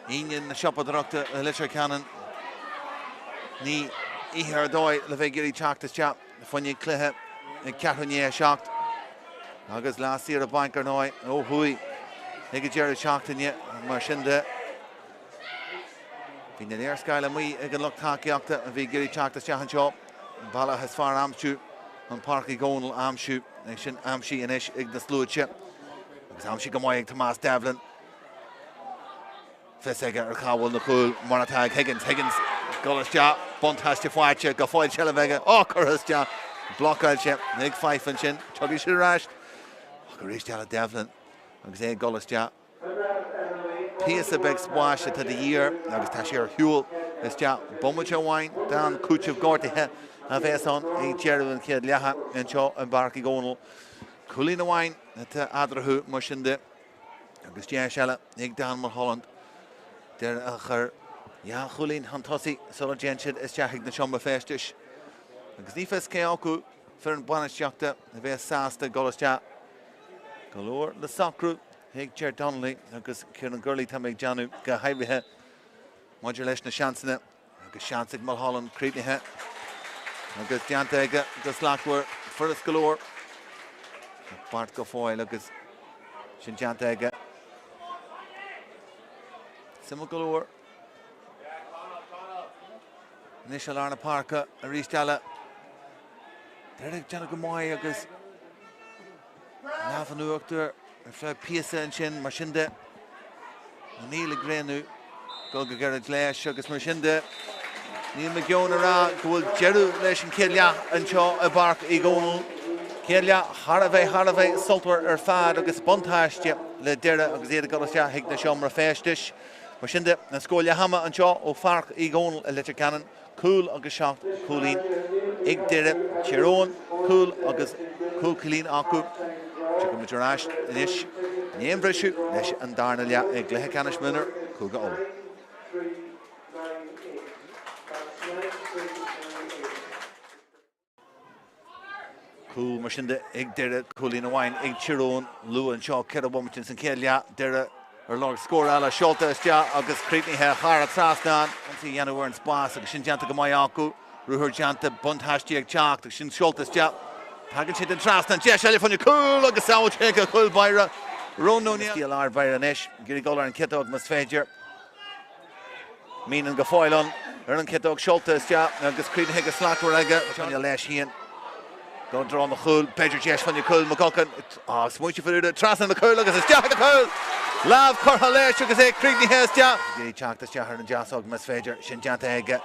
Aoine na siopadóireachta i Leitir Ceanainn. Ní oíche ar dóigh le bheith ag iarraidh teacht isteach fá choinne cluiche ag ceathrú i ndiaidh 7 agus lá saoire bainc ar ndóigh ó thuaidh ag an deireadh seachtaine. Mar sin de, bhí na léarscáil amuigh ag an lucht tacaíochta a bhí ag iarraidh teacht isteach anseo. An bealach is fearr a aimsiú chun Páirc Uí Dhónaill a aimsiú, é sin aimsithe anois ag na sluaite agus aimsithe go maith ag Tomás Devlin. Fios aige ar cá bhfuil na cúil mar atá ag Higgins. Higgins dul isteach, buntáiste faighte, go fóill seilbh aige, á curtha isteach, blocáilte ag Fife ansin. Tiocfaidh siad ar ais ach arís eile Devlin agus é ag dul isteach. Píosa beag spáis atá de dhíth air agus tá sé ar shiúl isteach. Bomaite amháin d'am cúitimh gortaithe a bheas ann ag deireadh an chéad leatha anseo i bPáirc Uí Dhónaill. Cúilín amháin atá eadarthu mar sin de. Agus deis eile ag Dan Mulholland deireadh a chur dhá chúilín chun tosaigh sula dtéann siad isteach chuig na seomra feistis. Agus ní fios cé acu foireann bainistíochta a bheas sásta dul isteach. Go leor le socrú ag Ger Donnelly agus Ciarán Gurley tá mé ag déanamh go háirithe maidir leis na seansanna. Agus seans ag Mulholland críochnaithe agus déanta aige go slachtmhar, furast go leor. Ach beart go fóill agus sin déanta aige. Suimiúil go leor. Anois i lár na páirce arís eile. Doire ag déanamh go maith agus lámh in uachtar ar feadh píosa ansin, mar sin de. O'Neill ag roghnú dul go gairid leis agus mar sin de, níl McGeown ag rá go bhfuil deireadh leis an chéad leath anseo i bPáirc Uí Dhónaill. Céad leath thar a bheith thar a bheith sultmhar ar fad agus buntáiste le Doire agus iad ag dul isteach chuig na seomra feistis. Mar sin de, an scór leath ama anseo ó Pháirc Uí Dhónaill i Leitir Ceanainn. Cúl agus 7 cúilín ag Doire, Tír Eoghain, cúl agus 5 cúilín acu. Tiocfaidh muid ar ais anois i ndiaidh an bhriseadh leis an darna leath i gcluiche ceannais mionúr Chúige Uladh. Cúl mar sin de ag Doire, cúilín amháin ag Tír Eoghain. Luath anseo, 4 bhomaite ins an chéad leath, Doire ar lorg scór eile, seolta isteach agus críochnaithe thar an trasnán. Ionsaí a dhéanamh ar an spás agus sin déanta go maith acu. Ruathar déanta, buntáistí ag teacht agus sin seolta isteach. Tagann sé den trasnán, deis eile fá choinne cúl agus sábháilte ag an chúl báire, Ronan O'Neill. Istigh i lár báire anois, ag iarraidh dul ar an ciotóg más féidir. Meenan go fóill ann ar an chiotóg seolta isteach agus críochnaithe go slachtmhar aige. Coinneáil leis féin. Dul i dtreo an chúil. B'fhéidir deis fá choinne cúl McGuckin. Á, smaointe faoi rud. Trasna na cúil agus isteach ag an chúl! Lámh curtha leis agus é críochnaithe isteach. Ag iarraidh teacht isteach ar an deasóg más féidir. Sin déanta aige.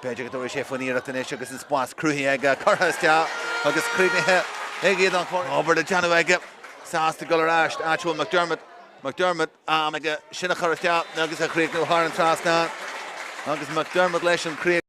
B'fhéidir go dtabharfaidh sé faoin iarracht anois agus an spás cruthaithe aige. Curtha isteach agus críochnaithe ag Aodán Corr. Obair le déanamh aige. Sásta dul ar ais. Áit a bhfuil McDermott. McDermott. Am aige sin a chur isteach agus a chríochnú thar an trasnán agus McDermott leis an chríoch.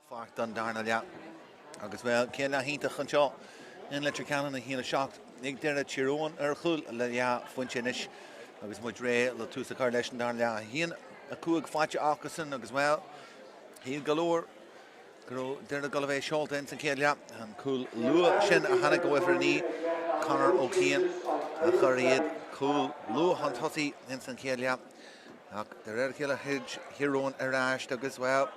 Pháirc don darna leath agus, bhuel, céad leath iontach anseo in Leitir Ceanainn, 1, 7 ag Doire, Tír Eoghain ar chúl le leathphointe anois agus muid réidh le tús a chur leis an darna leath. 1, 5 faighte acusan agus, bhuel, shíl go leor go raibh Doire ag dul a bheith seolta ins an chéad leath. An cúl luath sin a tháinig ó uimhir 9, Conor O'Kane, a chuir iad cúl luath chun tosaigh ins an chéad leath. Ach de réir a chéile throid Tír Eoghain ar ais agus, bhuel,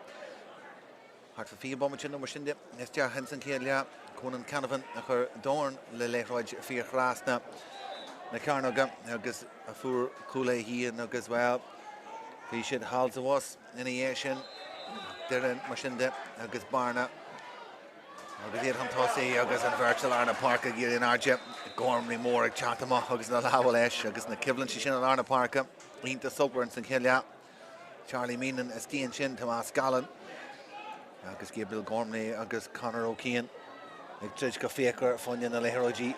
thart fá 20 bomaite nó mar sin de isteach ins an chéad leath, Conan Canavan a chuir dorn le liathróid fiar thrasna na cearnóige agus a fuair cúl é féin agus, bhuel, bhí siad thall is abhus ina dhiaidh sin. Doire mar sin de agus bearna agus iad chun tosaigh agus an bheirt i lár na páirce ag éirí in airde, Gormley mór ag teacht amach agus na lámha leis agus na coimhlintí sin i lár na páirce. Iontach sultmhar ins an chéad leath. Charlie Meenan istigh ansin, Tomás Gallen agus Gabriel Gormley agus Conor O'Kane ag troid go fíochmhar fá choinne na liathróidí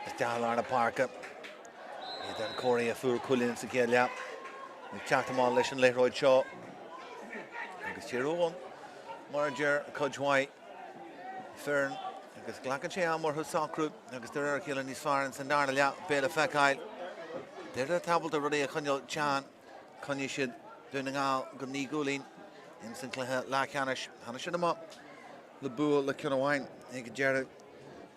isteach i lár na páirce. Aidan Corey a fuair cúilín sa chéad leath ag teacht amach leis an liathróid seo agus Tír Eoghain, mar a deir cuid mhaith foireann, agus glacann sé am orthu socrú agus de réir a chéile níos fearr ins an darna leath, beidh le feiceáil. Doire ábalta rudaí a choinneáil teann, choinnigh siad Dún na nGall go 9 gcúilín ins an cluiche leathcheannais. Tháinig siad amach le bua le ceann amháin ag an deireadh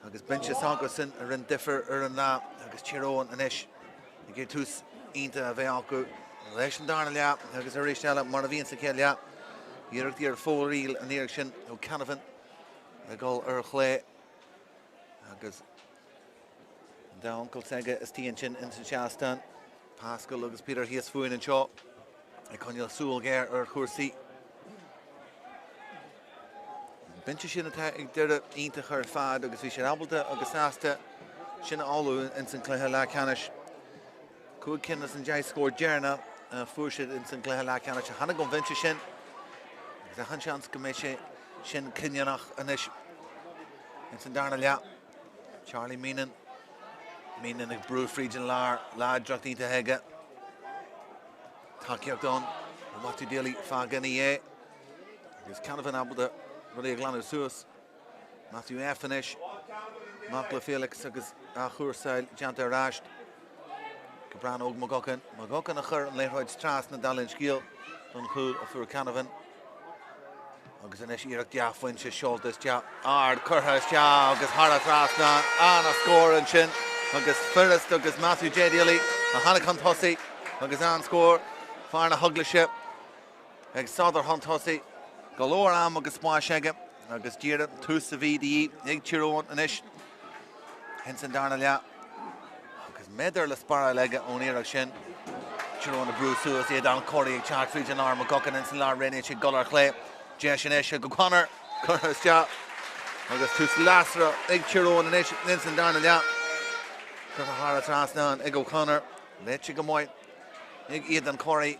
agus binse s'acusan a rinne difear ar an lá agus Tír Eoghain anois ag iarraidh tús iontach a bheith acu leis an darna leath agus arís eile mar a bhí ins an chéad leath, iarrachtaí ar fóraoil an iarraidh sin ó Canavan ag dul ar chlé agus an dá uncail s'aige istigh ansin ins an seastán, Pascal agus Peter thíos fúinn anseo ag coinneáil súil ghéar ar chúrsaí. An binse sin atá ag Doire iontach ar fad agus bhí siad ábalta agus sásta sin a fhoghlaim ins an cluiche leathcheannais. 5 cinn as an 10 scór deireanach a fuair siad ins an gcluiche leathcheannais a tháinig ón bhinse sin agus achan seans go mbeidh sé sin cinniúnach anois ins an darna leath. Charlie Meenan. Meenan ag brú fríd an lár, láidreacht iontach aige. Tacaíocht ann ó Matthew Daly fágtha ina dhiaidh. Agus Canavan ábalta rudaí a ghlanadh suas. Matthew F anois. Amach le Felix agus athchúrsáil déanta ar ais go Brian Óg McGuckin. McGuckin a chuir an liathróid trasna dála an scéil don chúl a fuair Canavan. Agus anois iarracht dea-phointe seolta isteach ard curtha isteach agus thar an trasnán. An-scór ansin agus furast agus Matthew J Daly a tháinig chun tosaigh agus an-scór fear na hEaglaise. Ag sodar chun tosaigh, go leor am agus spáis aige agus díreach an tús a bhí de dhíth ag Tír Eoghain anois ins an darna leath agus méadar le sparáil aige ón iarracht sin. Tír Eoghain ag brú suas, Aidan Corey ag teacht fríd an lár, McGuckin ins an lár, roghnaíonn sé dul ar chlé. Deis anois ag O'Connor, curtha isteach agus tús lasrach ag Tír Eoghain anois ins an darna leath. Curtha thar an trasnán ag O'Connor, léite go maith ag Aidan Corey.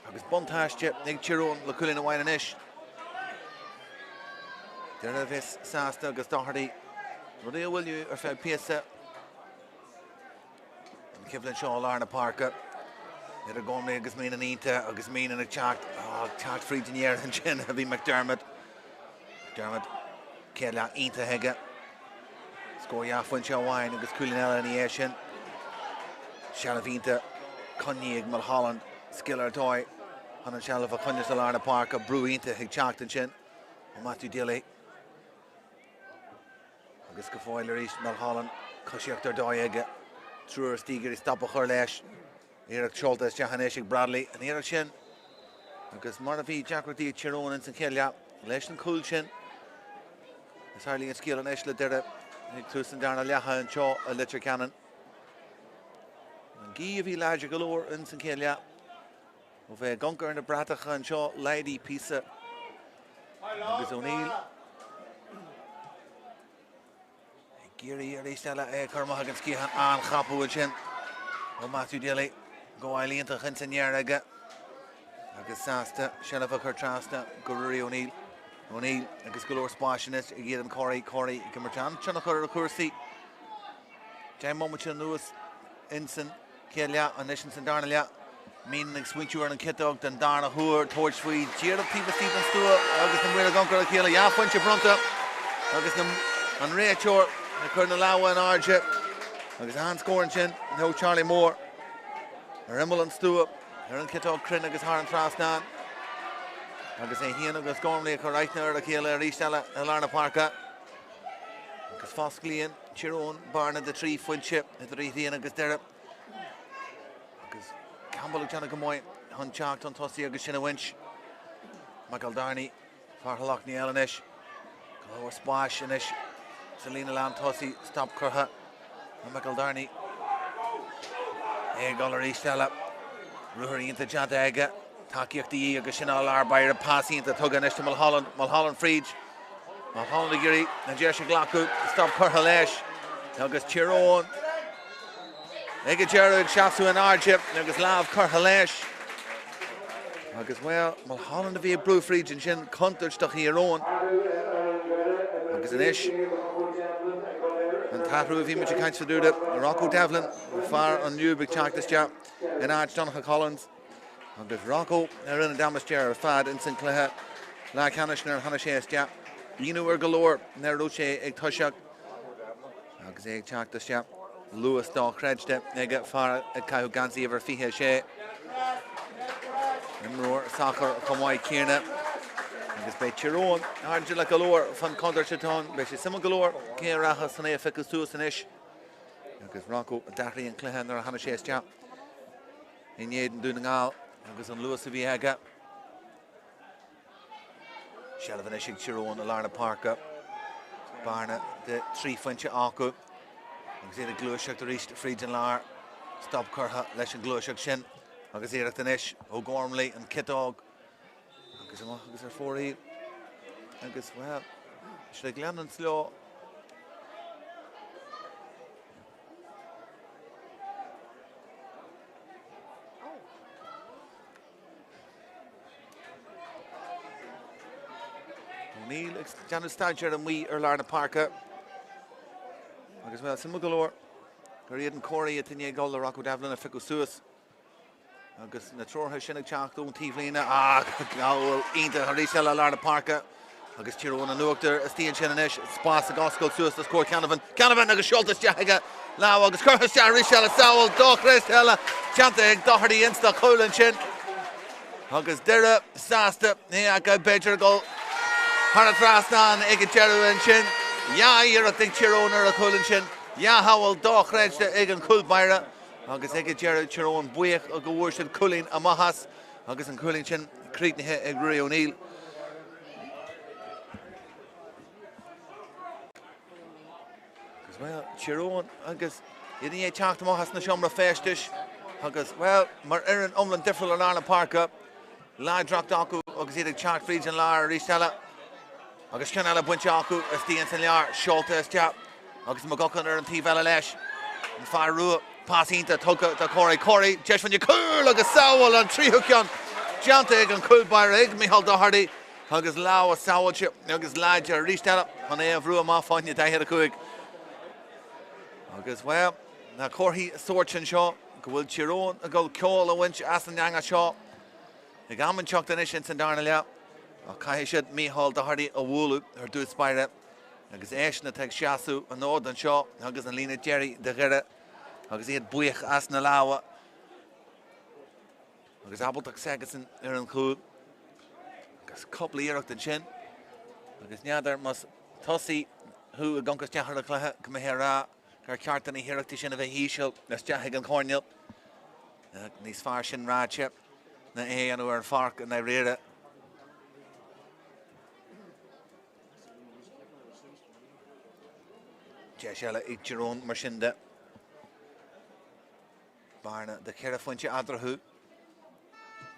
Agus buntáiste ag Tír Eoghain le cúilín amháin anois. Doire a bheas sásta agus Doherty rudaí a mhoilliú ar feadh píosa. An choimhlint seo i lár na páirce idir Gormley agus Meenan iontach agus Meenan ag teacht, ag teacht fríd an deireadh ansin a bhí McDermott. McDermott céad leath iontach aige. Scór dhá phointe amháin agus cúilín eile ina dhiaidh sin. Seilbh iontach coinnithe ag Mulholland. Scil ar dóigh chun an tseilbh a choinneáil sa lár na páirce. Brú iontach ag teacht ansin ó Matthew Daly. Agus go fóill arís Mulholland. Coisíocht ar dóigh aige. Triúr istigh ag iarraidh stop a chur leis. Iarracht seolta isteach anois ag Bradley. An iarracht sin agus mar a bhí deacrachtaí ag Tír Eoghain ins an chéad leath leis an chúl sin, is amhlaidh an scéal anois le Doire ag tús an darna leatha anseo i Leitir Ceanainn. An ghaoth a bhí láidir go leor ins an chéad leath ó bheith ag amharc ar na bratacha anseo laghdaithe píosa agus O'Neill Ag iarraidh arís eile é a chur amach ag an sciathán. An-chapú ansin ó Matthew Daly. Gabháil iontach ins an ndeireadh aige agus sásta seilbh a chur trasna go Ruairí O'Neill. O'Neill agus go leor spáis anois ag Aidan Corey. Corey ag imirt an-tionchar ar chúrsaí. 10 mbomaite anuas ins an chéad leath, anois ins an darna leath. Meenan ag smaointiú ar an chiotóg den darna huair, tabhairt faoi díreach taobh istigh den stua agus na maoir ag amharc ar a chéile. Dhea-phointe bronnta agus an réiteoir ag cur na lámha in airde agus an-scór ansin ó Charlie Moore ar imeall an stua ar an chiotóg cruinn agus thar an trasnán agus é féin agus Gormley ag cur aithne ar a chéile arís eile i lár na páirce agus fosclaíonn Tír Eoghain bearna de thrí phointe idir iad féin agus Doire. Agus Campbell ag déanamh go maith chun teacht chun tosaigh agus sin a bhaint. McEldarney, fear Thulach Néill anois. Go leor spáis anois sa líne lán tosaigh. Stop curtha ag McEldarney. É ag dul arís eile. Ruathar iontach déanta aige. Tacaíocht de dhíth agus sin á lár báire. Pas iontach tugtha anois do Mulholland. Mulholland fríd. Mulholland ag iarraidh an deis a ghlacadh. Stop curtha leis. Agus Tír Eoghain ag an deireadh ag seasamh in airde agus lámh curtha leis. Agus bhuel, Mulholland a bhí ag brú fríd ansin, contúirt do Thír Eoghain. Agus anois, an t-athrú a bhí muid ag caint fá dtaobh de, Rocco Devlin, fear an Lúb ag teacht isteach in áit Donncha Collins. Agus Rocco a rinne damáiste ar fad ins an cluiche leathcheannais nuair a tháinig sé isteach. Ionadh ar go leor nach raibh sé ag toiseacht agus é ag teacht isteach. Luas dochreidte aige, fear ag caitheamh geansaí uimhir 26. Imreoir sacair chomh maith céanna. Agus beidh Tír Eoghain airdeallach go leor fán chontúirt atá ann. Beidh sé suimiúil go leor cé a rachas chun é a phiocadh suas anois. Agus Rocco a d'athraigh an cluiche nuair a tháinig sé isteach. In éadan Dún na nGall agus an luas a bhí aige. Seilbh anois ag Tír Eoghain i lár na páirce. Bearna de thrí phointe acu agus iad ag gluaiseacht arís fríd an lár. Stop curtha leis an ghluaiseacht sin agus iarracht anois ó Gormley an chiotóg agus amach agus ar fóraoil agus, bhuel, siad ag leanúint leo. O'Neill ag déanamh staidéir amuigh ar lár na páirce. Agus bhuel, suimiúil go leor gur iad an comharthaí atá i ndiaidh dul le Rocco Devlin a phiocadh suas. Agus na treoracha sin ag teacht ón taobhlíne, ach gabháil iontach arís eile i lár na páirce agus Tír Eoghain in uachtar istigh ansin anois. Spás ag oscailt suas os comhair Canavan. Canavan agus seolta isteach aige. Lámh agus curtha isteach arís eile. Sábháil dochreidte eile déanta ag Doherty ins na cúl ansin. Agus Doire sásta é acu b'fhéidir dul thar an trasnán ag an deireadh ansin. Dhea-iarracht ag Tír Eoghain ar a chúl ansin. Dhea-shábháil dochreidte ag an chúl báire. Agus ag an deireadh, Tír Eoghain buíoch go bhfuair siad cúilín amach as agus an cúilín sin críochnaithe ag Ruairí O'Neill. Agus, bhuel, Tír Eoghain agus iad i ndiaidh teacht amach as na seomra feistis agus, bhuel, mar fhoireann iomlán difriúil ar lár na páirce, láidreacht acu agus iad ag teacht fríd an lár arís eile. Agus ceann eile bainte acu istigh ins an lár, seolta isteach agus McGuckin ar an taobh eile leis. An fear rua, pas iontach tugtha do Corey. Corey, deis fá choinne cúl agus sábháil an tríú ceann déanta ag an chúl báire ag Micheál Doherty agus lámha sábháilte agus láidir arís eile chun é a bhrú amach fá choinne 45. Agus, bhuel, na comharthaí sóirt anseo go bhfuil Tír Eoghain ag dul ceol a bhaint as an eangach seo. Ag am inteacht anois ins an darna leath, ach caithfidh siad Micheál Doherty a bhualadh ar dtús báire agus eisean atá ag seasamh an fhóid anseo agus an líne deiridh do Dhoire agus iad buíoch as na lámha agus ábaltacht s'aigesan ar an chúl agus cúpla iarracht ansin agus n'fheadar más tosaí thú ag amharc isteach ar an chluiche go mbeifeá ag rá gur ceart do na hiarrachtaí sin a bheith íseal isteach ag an choirnéal. Níos fearr sin ráite ná é a dhéanamh ar an pháirc i ndáiríre. Deis eile ag Tír Eoghain mar sin de. Bearna de cheithre phointe eatarthu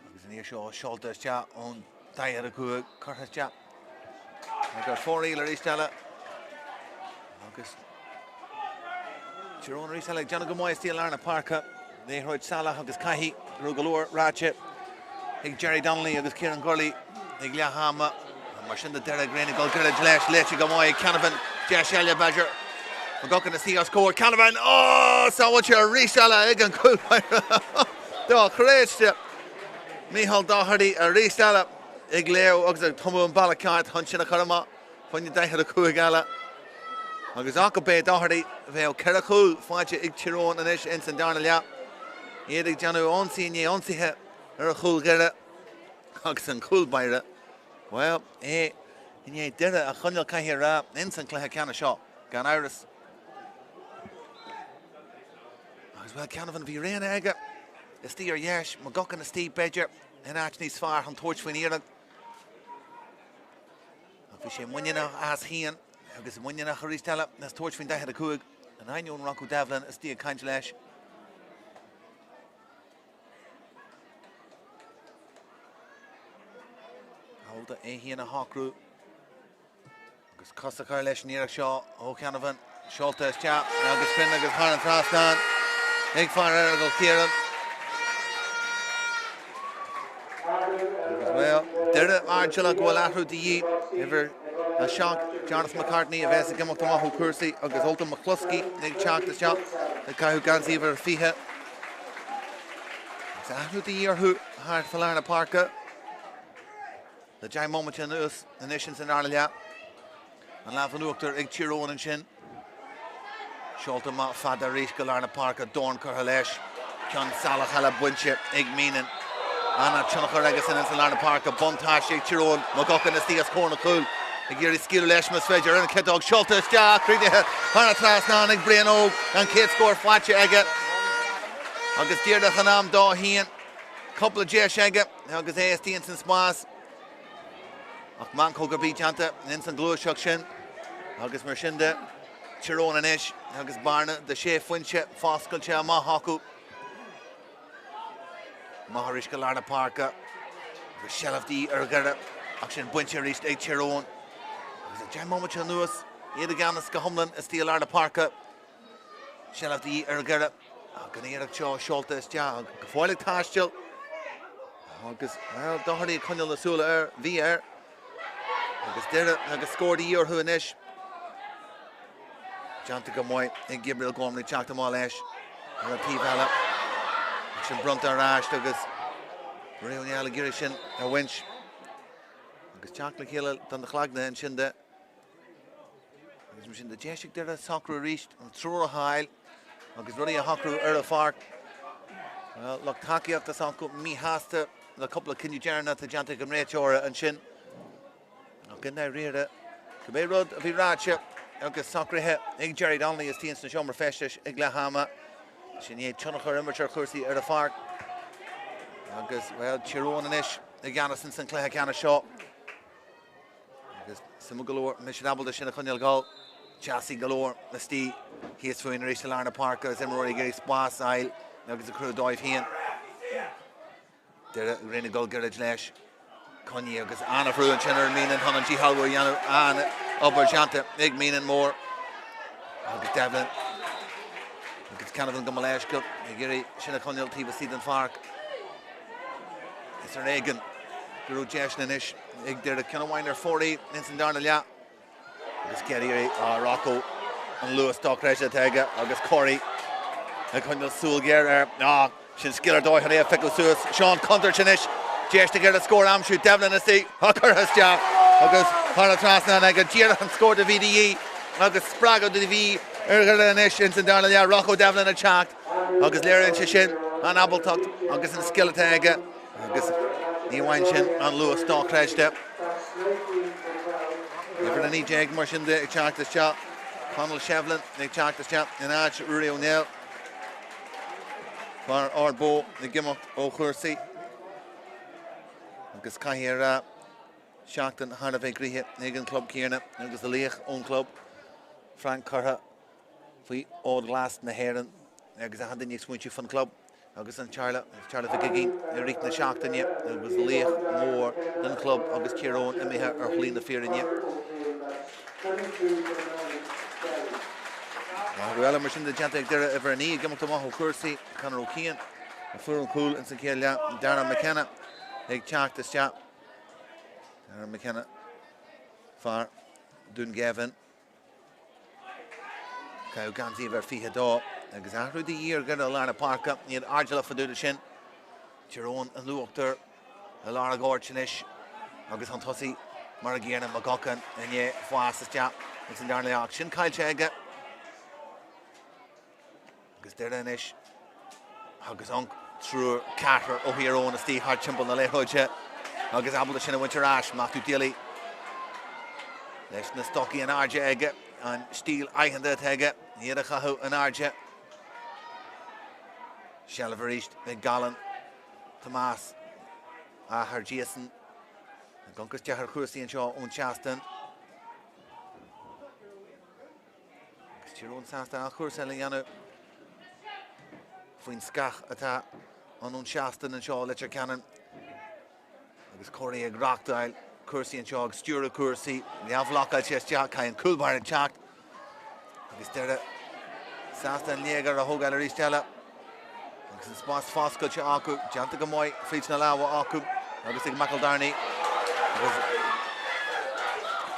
agus an iarraidh seo seolta isteach ón 45 curtha isteach ag ar fóraoil arís eile agus Tír Eoghain arís eile ag déanamh go maith istigh i lár na páirce. Liathróid salach agus caithfidh go raibh go leor ráite ag Jerry Donnelly agus Ciarán Gurley ag leath ama. Mar sin de Doire ag dul gairid leis, léite go maith ag Canavan, deis eile b'fhéidir. McGuckin istigh os comhair Canavan, ó, sábháilte arís eile ag an gcúl báire. Dochreidte! Micheál Doherty arís eile ag léamh agus ag tumadh an bealach ceart chun sin a chur amach fá choinne 45 eile. Agus ach go b'é Doherty, bheadh 4 chúl faighte ag Tír Eoghain anois ins an darna leath. Iad ag déanamh ionsaí i ndiaidh ionsaithe ar chúl Dhoire agus an cúl báire, bhuel, é i ndiaidh Doire a choinneáil caithfidh a rá ins an cluiche ceannais seo, gan amhras. Agus bhuel, Canavan, bhí roghanna aige istigh ar dheis, McGuckin istigh, b'fhéidir, in áit níos fearr chun tabhairt faoin iarracht. Ach bhí sé muiníneach as féin agus muiníneach arís eile as tabhairt faoin 45 in ainneoin Rocco Devlin istigh ag caint leis. Ábalta é féin a shocrú. Agus cos a chur leis an iarracht seo ó Canavan. Seolta isteach agus cruinn agus thar an trasnán ag fear Errigal Ciarán. Agus bhuel, Doire airdeallach go bhfuil athrú de dhíth. Uimhir 7, Jonathan McCartney a bheas ag imeacht amach ó chúrsaí agus Ultan McCloskey ag teacht isteach ag caitheamh geansaí uimhir 20. Agus athrú de dhíth orthu thart fá lár na páirce. Le 10 mbomaite anuas anois ins an dara leath. An lámh in uachtar ag Tír Eoghain ansin. Seolta amach fada arís go lár na páirce, dorn curtha leis. Ceann salach eile bainte ag Meenan. Ana-tionchar aige sin ins an lár na páirce. Buntáiste ag Tír Eoghain. McGuckin istigh os comhair na cúl. Ag iarraidh scaoileadh leis más féidir. Ar an chiotóg seolta isteach, críochnaithe thar an trasnán ag Brian Óg. An chéad scór faighte aige. Agus díreach in am dó féin. Cúpla deis aige. Agus é istigh ins an spás. Ach meancóg ar bith déanta ins an ghluaiseacht sin. Agus mar sin de, Tír Eoghain anois agus bearna de sé phointe foscailte amach acu. Amach arís go lár na páirce. Agus seilbh de dhíth ar Dhoire. Ach sin bainte arís ag Tír Eoghain. Agus le 10 mbomaite anuas, iad i gceannas go hiomlán istigh i lár na páirce. Seilbh de dhíth ar Dhoire ach an iarracht seo seolta isteach go fóill ag taisteal agus, bhuel, Doherty ag coinneáil na súile air, bhí air agus Doire agus scór de dhíth orthu anois. Déanta go maith ag Gabriel Gormley teacht amach leis ar an taobh eile. Sin bronnta ar ais agus Ray O'Neill ag iarraidh sin a bhaint agus teacht le chéile don chlaigne ansin de. Agus mar sin de deis ag Doire socrú arís, an treoir a fháil agus rudaí a shocrú ar an pháirc. Bhuel, lucht tacaíochta s'acu míshásta le cúpla cinneadh deireanach atá déanta ag an réiteoir ansin. Ach i ndáiríre, cibé rud a bhí ráite agus socraithe ag Jerry Donnelly istigh ins na seomra feistis ag leath ama, sin é tionchar a imirt ar chúrsaí ar an pháirc. Agus, bhuel, Tír Eoghain anois i gceannas ins an cluiche ceannais seo. Agus suimiúil go leor, an mbeidh siad ábalta sin a choinneáil ag dul. Teasaí go leor istigh thíos fúinn arís i lár na páirce agus imreoirí ag iarraidh spás a fháil agus a chruthú dóibh féin. Doire ag ag dul gairid leis. Coinnithe agus an-bhrú ansin ar Meenan chun an díshealbhú a dhéanamh. An-obair déanta ag Meenan mór agus Devlin. Agus Canavan gabh mo leithscéal ag iarraidh sin a choinneáil taobh istigh den pháirc. Is ar éigean go raibh deiseanna anois ag Doire ceann amháin ar fóraoil ins an darna leath agus céad iarraidh á Rocco an luas dochreidte atá aige agus Corey ag coinneáil súil ghéar air. Á, sin scil ar dóigh chun é a phiocadh suas. Seo an chontúirt anois. Deis ag Doire scór a aimsiú. Devlin istigh. Tá curtha isteach agus thar an trasnán aige. Díreach an scór do bhí de dhíth agus spreagadh do bhí ar Dhoire anois ins an darna leath. Rocco Devlin ag teacht. Agus léiríonn sé sin an ábaltacht agus an scil atá aige agus ní amháin sin, an luas dochreidte. Uimhir 19 mar sin de ag teacht isteach. Conall Shevlin ag teacht isteach in áit Ruairí Ó Néill. Fear Ard Bó ag imeacht ó chúrsaí. Agus caithfidh a rá seachtain thar a bheith gnoitheach ag an chlub céanna agus a laoch ón chlub, Frank curtha faoi fhód ghlas na hÉireann agus achan duine ag smaointiú fan chlub agus an teaghlach, teaghlach Mhic Uiginn i rith na seachtaine agus laoch mór den chlub agus Tír Eoghain imithe ar shlí na fírinne. Athrú eile mar sin de déanta ag Doire uimhir 9 ag imeacht amach ó chúrsaí, Conor O'Kane a fuair an cúl ins an chéad leath, Darragh McKenna ag teacht isteach. Darragh McKenna, fear Dún Geimhin. Caitheadh geansaí uimhir 22 agus athrú de dhíth ar Dhoire i lár na páirce. Iad airdeallach fá dtaobh de sin. Tír Eoghain in uachtar i lár an ghoirt anois agus an tosaí mar an gcéanna, McGuckin, i ndiaidh fás isteach ins an darna leath ach sin caillte aige agus Doire anois agus an triúr, ceathrar ó Thír Eoghain istigh thart timpeall na liathróide agus ábalta sin a bhaint ar ais, Matthew Daly leis na stocaí in airde aige, an stíl aitheanta atá aige, iad a chaitheamh in airde. Seilbh arís ag Gallen, Tomás, athair Jason, ag amharc isteach ar chúrsaí anseo ón seastán. Agus Tír Eoghain sásta athchúrsáil a dhéanamh faoin scáth atá ann ón seastán anseo i Leitir Ceanainn. Agus Corey ag reáchtáil cúrsaí anseo, ag stiúradh cúrsaí, leathbhlocáilte isteach, caithfidh an cúl báire teacht agus Doire sásta an léigear a thógáil arís eile. Agus an spás foscailte acu, déanta go maith fríd na lámha acu agus ag McEldarney. Agus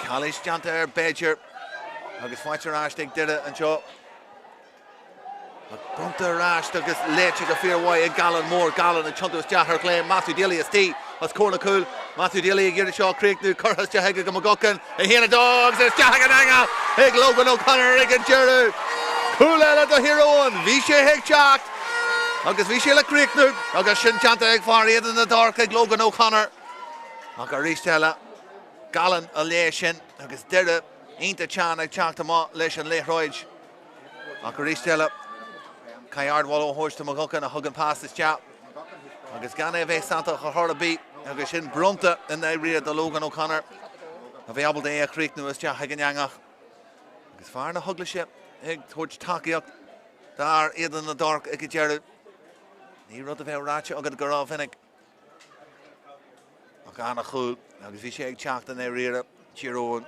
calaois déanta air b'fhéidir agus faighte ar ais ag Doire anseo. Bronnta ar ais agus léite go fíormhaith ag Gallen Mór. Gallen ag tiontú isteach ar chlé. Matthew Daly istigh os comhair na cúil. Matthew Daly ag iarraidh seo a chríochnú. Curtha isteach aige go McGuckin. 1, 2 agus isteach ag an eangach ag Logan O'Connor ag an deireadh. Cúl eile do Thír Eoghain. Bhí sé ag teacht agus bhí sé le críochnú agus sin déanta ag fear Éadan na dTorc ag Logan O'Connor. Ach arís eile, Gallen a léigh sin agus Doire iontach teann ag teacht amach leis an liathróid. Ach arís eile, caithfidh ardmholadh a thabhairt do McGuckin a thug an pas isteach agus gan é a bheith santach ar chor ar bith agus sin bronnta i ndáiríre do Logan O'Connor a bhí ábalta é a chríochnú isteach ag an eangach. Agus fear na hEaglaise ag tabhairt tacaíocht d'fhear Éadan na dTorc ag an deireadh. Ní rud a bheadh ráite agat go rómhinic. Ach ana-chúl agus bhí sé ag teacht i ndáiríre, Tír Eoghain.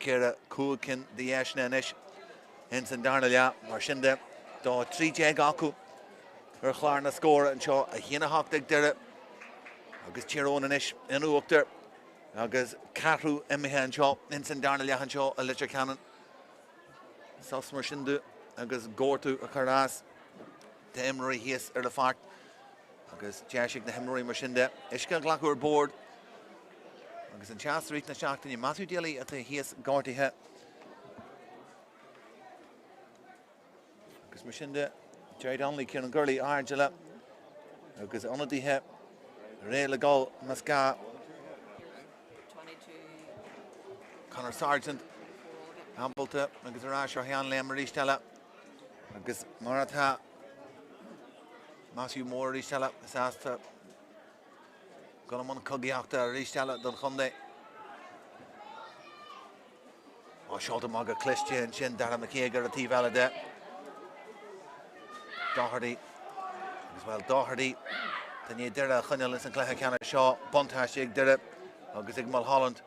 4, 5 cinn de dheiseanna anois ins an darna leath. Mar sin de, tá 13 acu ar chlár na scór anseo, 1, 8 ag Doire agus Tír Eoghain anois in uachtar agus ceathrú imithe anseo ins an darna leath anseo i Leitir Ceanainn. Sos mar sin de agus gortú a chur as d'imreoirí thíos ar an pháirc agus deis ag na himreoirí mar sin de uisce a ghlacadh ar bord. Agus an teas i rith na seachtaine, Matthew Daly atá thíos gortaithe. Agus mar sin de, Jerry Donnelly, Kieran Gurley, aird eile agus ionadaithe réidh le dul más gá. Conor Sargent ábalta agus ar ais ar sheanléim arís eile. Agus mar atá Matthew Moore arís eile sásta Dul i mbun cogaíochta arís eile don chontae. Á, seolta amach go cliste ansin, Darragh McCague ar an taobh eile de. Doherty agus bhuel Doherty i ndiaidh Doire a choinneáil ins an cluiche ceannais seo, buntáiste ag Doire agus ag Mulholland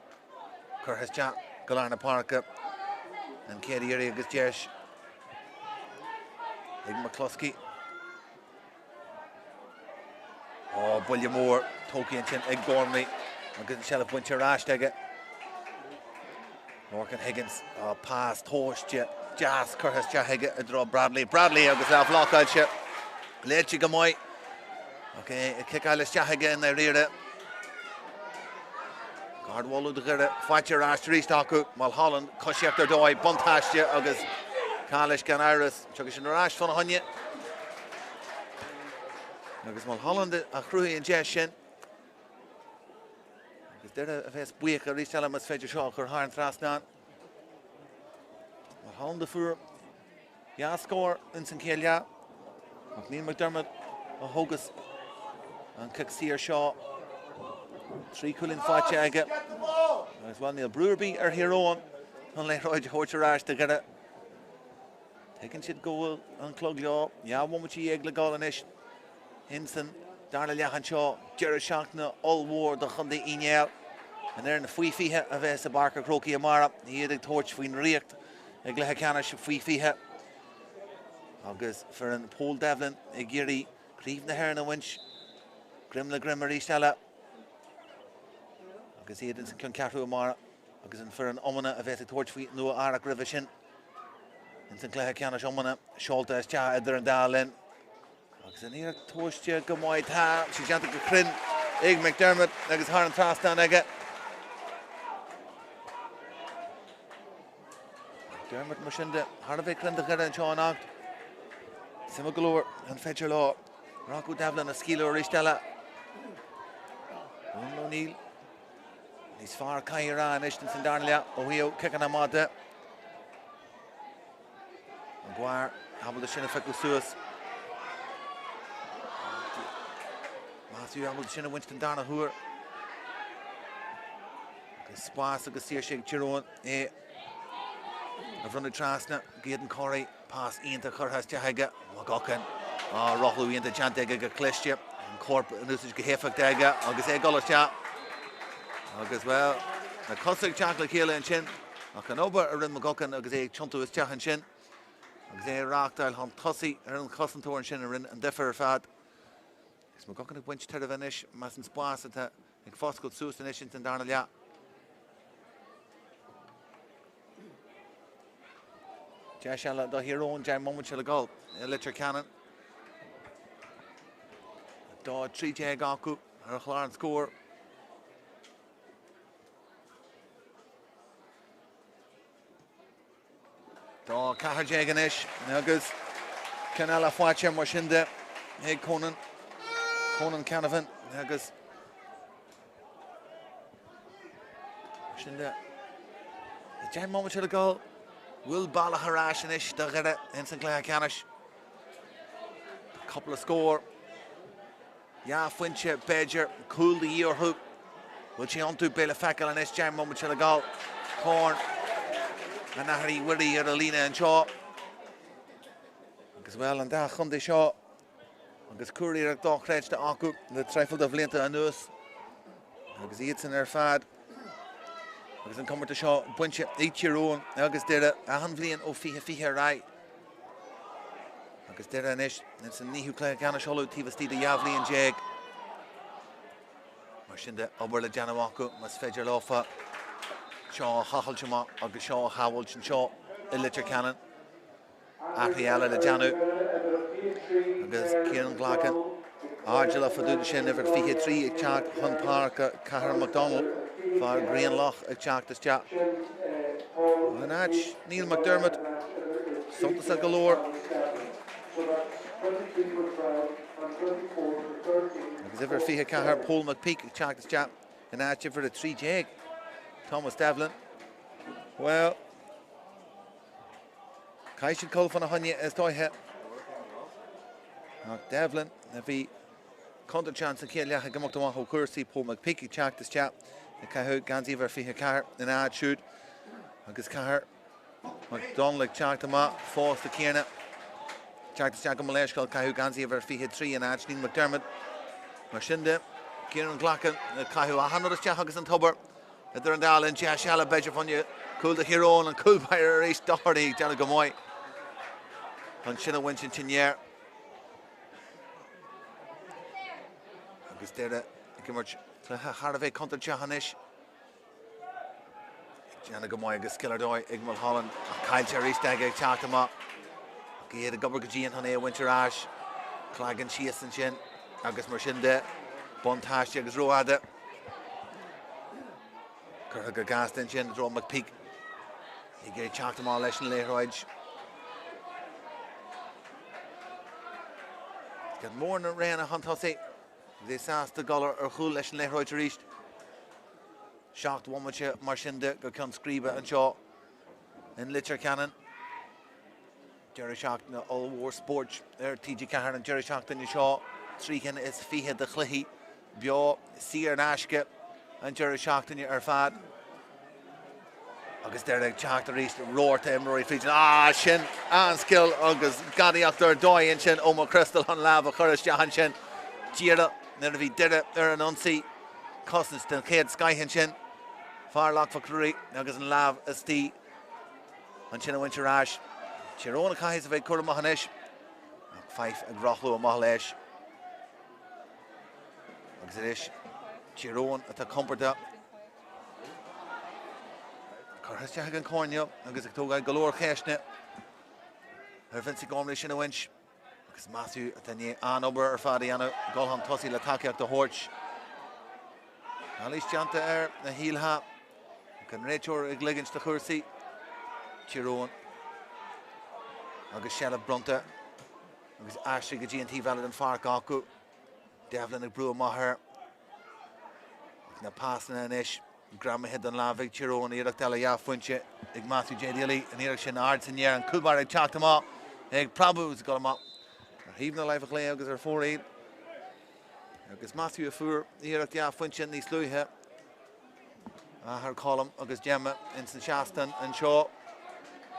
curtha isteach go lár na páirce an chéad iarraidh agus deis ag McCluskey. Ó, buille mór tógtha ansin ag Gormley agus an tseilbh bainte ar ais aige. Lorcan Higgins, á, pas tomhaiste deas curtha isteach aige i dtreo Bradley. Bradley agus leathbhlocáilte. Léite go maith. Ach é ag ciceáil isteach aige i ndáiríre. Ardmholadh do Dhoire faighte ar ais arís acu. Mulholland, coisíocht ar dóigh, buntáiste agus calaois gan amhras. Tiocfaidh sin ar ais fána choinne. Agus Mulholland a chruthaigh an deis sin. Agus Doire a bheas buíoch arís eile más féidir seo a chur thar an trasnán. Mulholland a fuair dhá scór ins an chéad leath. Ach Neil McDermott a thógas an cic saor seo. 3 chúilín faighte aige. Agus bhuel níl brú ar bith ar Thír Eoghain an liathróid a thabhairt ar ais do Dhoire. Tuigeann siad go bhfuil an clog leo. 12 bhomaite le gabháil anois insan darna leath anseo. Deireadh seachtaine ollmhór do Chontae Uí Néill. An fhoireann faoi 20 a bheas i bPáirc an Chrócaigh amárach. Iad ag tabhairt faoin Ríocht i gcluiche ceannais faoi 20. Agus foireann Paul Devlin ag iarraidh Craobh na hÉireann a bhaint greim le greim arís eile. Agus iad ins an ceanncheathrú amárach. Agus an foireann iomána a bheas ag tabhairt faoi Nua Eabhrac roimhe sin ins an gcluiche ceannais iomána seolta isteach idir an dá linn. Agus an iarracht tomhaiste go maith. Tá sé déanta go cruinn ag McDermott agus thar an trasnán aige. McDermott mar sin de, thar a bheith cruinn do Dhoire anseo anocht. Suimiúil go leor, an féidir leo Rocco Devlin a scaoileadh arís eile? Bhuel, O'Neill níos fearr caithfidh a rá anois ins an darna leath ó thaobh ciceanna amach de. Maguire ábalta sin a phiocadh suas. Matthew ábalta sin a bhaint den darna huair. Agus spás agus saoirse ag Tír Eoghain é a bhronnadh trasna go Aidan Corry. Pas iontach curtha isteach aige. McGuckin. Á, rothlú iontach déanta aige go cliste. An corp in úsáid go héifeachtach aige agus é ag dul isteach. Agus, bhuel, na cosa ag teacht le chéile ansin. Ach an obair a rinne McGuckin agus é ag tiontú isteach ansin agus é ag reáchtáil chun tosaigh ar an chosantóir ansin a rinne an difear ar fad. Is McGuckin ag baint tairbhe anois as an spás atá ag foscailt suas anois ins an darna leath. Deis eile do Thír Eoghain, 10 mbomaite le dul i Leitir Ceanainn. 2-13 acu ar chlár an scóir. 2-14 anois agus ceann eile faighte mar sin de ag Conan, Conan Canavan agus mar sin de. 10 mbomaite le dul. Bhfuil bealach ar ais anois do Dhoire ins an gcluiche ceannais. Cúpla scór. Dhá phointe, b'fhéidir, cúl de dhíth orthu. Bhfuil sé iontu? Beidh le feiceáil anois. 10 mbomaite le dul. Corn an Athar Uí Mhuirí ar an líne anseo. Agus, bhuel, an dá chontae seo agus curiarracht dochreidte acu le traidhfil de bhlianta anuas. Agus iadsan ar fad agus an comórtas seo bainte ag Tír Eoghain agus Doire achan bhliain ó 2020 ar aghaidh. Agus Doire anois ins an naoú cluiche ceannais Uladh taobh istigh de 12 bhliain. Mar sin de, obair le déanamh acu más féidir leofa seo a thochailt amach agus seo a shábháilt anseo i Leitir Ceanainn. Athruithe eile le déanamh agus Kieran Glackin airdeallach fá dtaobh de sin, uimhir 23 ag teacht chun páirce, Cathal McDonald, fear Ghrianloch ag teacht isteach in áit Neil McDermott, suntasach go leor. Agus uimhir 24 Paul McPeak ag teacht isteach in áit uimhir 13 Thomas Devlin. Bhuel, Caithfidh siad dul fána choinne is dóiche. Ach Devlin a bhí contúirteach sa chéad leath ag imeacht amach ó chúrsaí. Paul McPeak ag teacht isteach ag caitheamh geansaí uimhir 24 ina áit siúd agus Cathal McDonald ag teacht amach fosta céanna. Teacht isteach gabh mo leithscéal caitheamh geansaí uimhir 23 in áit Neil McDermott. Mar sin de, Kieran Glackin ag caitheamh achan rud isteach agus an tobar. Idir an dá linn, deis eile b'fhéidir fá choinne cúl do Thír Eoghain, an cúl báire arís, Doherty ag déanamh go maith chun sin a bhaint den tséar. Agus Doire ag imirt cluiche thar a bheith contúirteach anois. Ag déanamh go maith agus scil ar dóigh ag Mulholland ach caillte arís aige ag teacht amach. Ach iad ag obair go dian chun é a bhaint ar ais. Clagan síos ansin agus mar sin de, buntáiste agus rófhada. Curtha go gasta ansin i dtreo McPeak. Ag iarraidh teacht amach leis an liathróid. Gan mórán roghanna chun tosaigh. Agus é sásta dul ar chúl leis an liathróid arís. 7 bhomaite mar sin de go ceann scríbe anseo in Leitir Ceanainn. Deireadh seachtaine ollmhór spóirt ar TG4 an deireadh seachtaine seo, 23 de chluichí beo saor in aisce an deireadh seachtaine ar fad. Agus Doire ag teacht arís, rabharta imreoirí fríd an ah sin an-scil agus gadaíocht ar dóigh ansin ó McChrystal an lámh a chur isteach ansin díreach nuair a bhí Doire ar an ionsaí. Cosaint den chéad scoith ansin, fear Loch Mhic Ruairí agus an lámh istigh. Ansin a bhaint ar ais. Tír Eoghain a chaithfidh a bheith cúramach anois. Ach Fife ag rothlú amach leis. Agus anois Tír Eoghain atá compordach. Curtha isteach ag an coirnéal agus ag tógáil go leor ceisteanna ar Vincent Gormley sin a bhaint. Agus Matthew atá i ndiaidh an-obair ar fad a dhéanamh, dul chun tosaigh le tacaíocht a thabhairt. Calaois déanta air, a shílfeá. Ach an réiteoir ag ligint do chúrsaí. Tír Eoghain agus seilbh bronnta agus aistrithe go dtí an taobh eile den pháirc acu. Devlin ag brú amach air. Ach na pasanna anois greamaithe den lámh ag Tír Eoghain, iarracht eile dhea-phointe ag Matthew J Daly, an iarracht sin ard san aer, an cúl báire ag teacht amach, ag preabadh is ag dul amach ar thaobh na láimhe chlé agus ar fóraoil. Agus Matthew a fuair iarracht dhea-phointe níos luaithe. Athair Colm agus Gemma ins an seastán anseo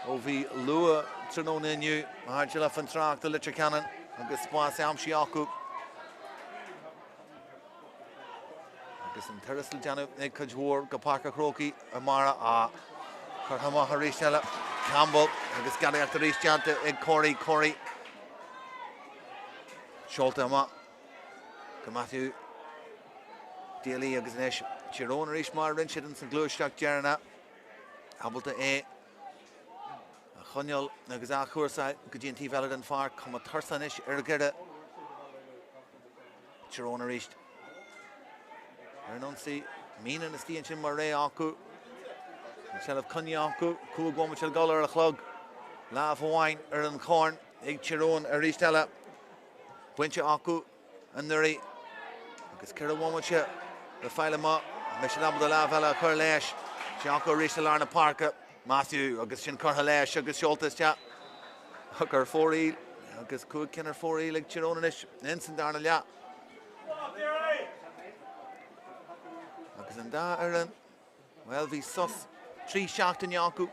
ó bhí luath tráthnóna inniu. Airdeallach faoin trácht i Leitir Ceanainn agus spás aimsithe acu. Agus an turas le déanamh ag cuid mhór go Páirc an Chrócaigh amárach á curtha amach arís eile. Campbell agus gadaíocht arís déanta ag Corey. Corey seolta amach go Matthew Daly agus anois Tír Eoghain arís mar a rinne siad ins an ghluaiseacht deireanach. Ábalta é a choinneáil agus a athchúrsáil go dtí an taobh eile den pháirc. Cuma tuirseach anois ar Dhoire. Tír Eoghain arís ar an ionsaí. Meenan istigh ansin mar rogha acu. An tseilbh coinnithe acu. 5 bhomaite le dul ar an chlog. Lámh amháin ar an chorn ag Tír Eoghain arís eile. Bainte acu anuraidh agus 4 bhomaite le fáil amach. An mbeidh siad ábalta lámh eile a chur leis? Sé acu arís i lár na páirce. Matthew agus sin curtha leis agus seolta isteach ach ar fóraoil agus 5 cinn ar fóraoil ag Tír Eoghain anois ins an darna leath. Agus an dá fhoireann, bhuel bhí sos 3 seachtaine acu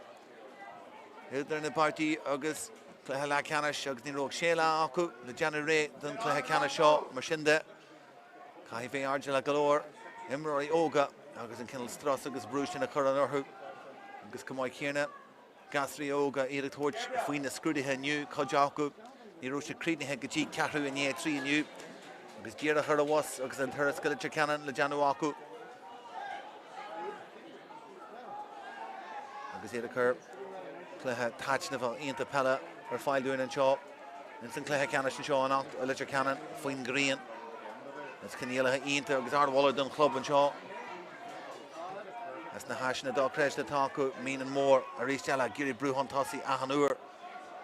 idir na babhtaí agus cluiche leathcheannais agus ní raibh ach 6 lá acu le déanamh réidh don chluiche ceannais seo. Mar sin de, caithfidh bheith airdeallach go leor imreoirí óga agus an cineál strus agus brú sin a chur orthu agus chomh maith céanna gasraí óga iad ag tabhairt faoi na scrúduithe inniu, cuid acu ní raibh siad críochnaithe go dtí ceathrú i ndiaidh 3 inniu agus díreach ar an bhus agus an turas go Leitir Ceanainn le déanamh acu agus iad ag cur cluiche taitneamhach iontach peile ar fáil dúinn anseo. Ins an cluiche ceannais anseo anocht i Leitir Ceanainn faoin ghrian. Is coinníollacha iontacha agus ardmholadh don chlub anseo. As na háiseanna dochreidte atá acu, Meenan Mór arís eile ag iarraidh brú chun tosaigh achan uair.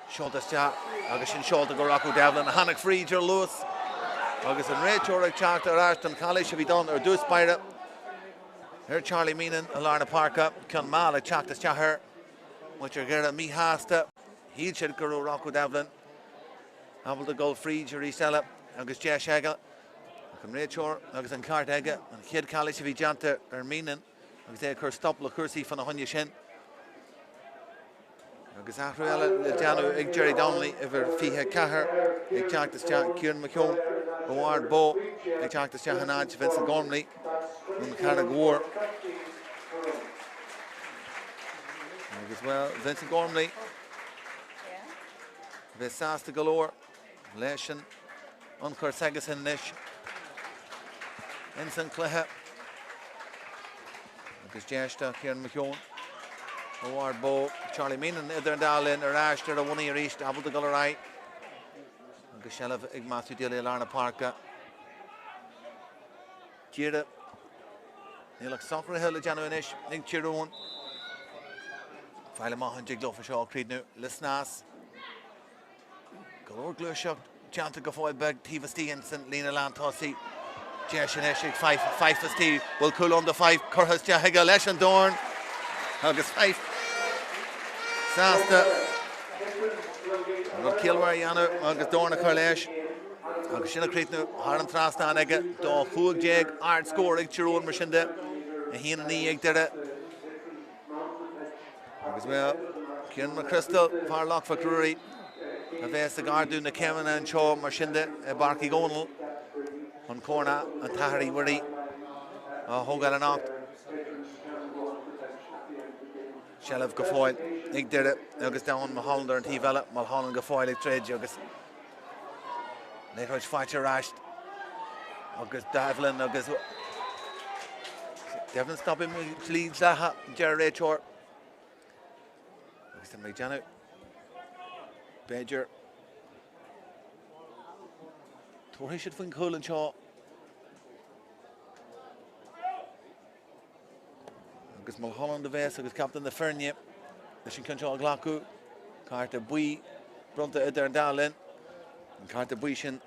Seolta isteach agus sin seolta go Rocco Devlin a tháinig fríd ar luas agus an réiteoir ag teacht ar ais don chalaois a bhí done ar dtús báire ar Charlie Meenan i lár na páirce. Ceann mall ag teacht isteach air. Muintir Dhoire míshásta. Shíl siad go raibh Rocco Devlin ábalta dul fríd arís eile agus deis aige ach an réiteoir agus an ceart aige. An chéad chalaois a bhí déanta ar Meenan agus é ag cur stop le cúrsaí fána choinne sin. Agus athrú eile le déanamh ag Jerry Donnelly, uimhir 24 ag teacht isteach, Kieran McKeown ó Ard Bó ag teacht isteach in áit Vincent Gormley ón Charraig Mhór. Agus bhuel, Vincent Gormley a bheith sásta go leor leis an ionchur s'aigesan anois ins an cluiche. Agus deis do Kieran McKeown ó Ard Bó. Charlie Meenan idir an dá linn ar ais ar a bhonnaí arís, ábalta dul ar aghaidh. Agus seilbh ag Matthew Daly i lár na páirce. Deireadh. Níl ach socruithe le déanamh anois ag Tír Eoghain. Fáil amach an dtig leofa seo a chríochnú le snas. Go leor gluaiseacht déanta go fóill beag taobh istigh ins an líne lántosaigh. Deis anois ag Fife, Fife istigh, bhfuil cúl ann do Fife, curtha isteach aige leis an dorn agus Fife sásta an rud ciallmhar a dhéanamh agus dorn a chur leis. Agus sin a chríochnú thar an trasnán aige 2-15 ard-scór ag Tír Eoghain mar sin de, 1-9 ag Doire. Agus bhuel, Ciarán McCrystal, fear Loch Mhic Ruairí, a bheas ag ardú na céimeanna anseo mar sin de i bPáirc Uí Dhónaill chun Corn an tAthair Uí Mhuirí a thógáil anocht. Seilbh go fóill ag Doire agus Damhan Mulholland ar an taobh eile, Mulholland go fóill ag troid agus liathróid faighte ar ais agus Devlin agus Devlin stoptha i slí dleathach deir an réiteoir agus tá mé ag déanamh b'fhéidir. Tabharfaidh siad faoin chúl anseo. Agus Mulholland a bheas agus captaen na foirne leis an ceann seo a ghlacadh. Cárta buí bronnta idir an dá linn. An cárta buí sin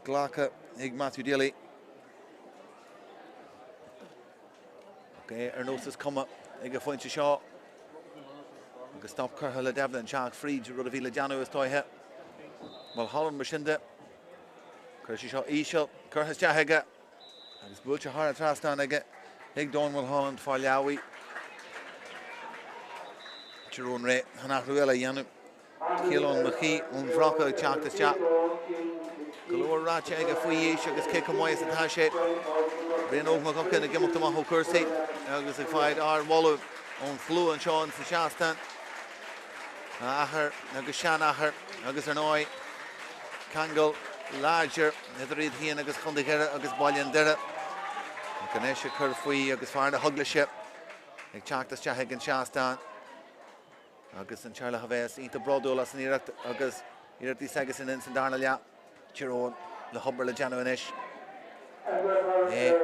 glactha ag Matthew Daly. Ach é ar nós is cuma ag an phointe seo. Agus stop curtha le Devlin teacht fríd, rud a bhí le déanamh is dóiche. Mulholland mar sin de. Cuir sé seo íseal, curtha isteach aige agus buailte thar an trasnán aige ag Don Mulholland fá leabhaidh. Tír Eoghain réidh chun athrú eile a dhéanamh. Kealan McKee ón bhFraochadh ag teacht isteach. Go leor ráite aige faoi aois agus cé chomh maith is atá sé. Brian Óg Mac Eochaidh ag imeacht amach ó chúrsaí agus ag fáil ardmholadh ón tslua anseo in sa seastán. A athair agus seanathair agus ar ndóigh ceangal láidir idir iad féin agus Chontae Dhoire agus Baile an Doire. Ach anois ag cur faoi agus fear na hEaglaise ag teacht isteach ag an seastán. Agus an teaghlach a bheas iontach bródúil as an iarracht agus iarrachtaí s'aigesan ins an darna leath. Tír Eoghain le hobair le déanamh anois. É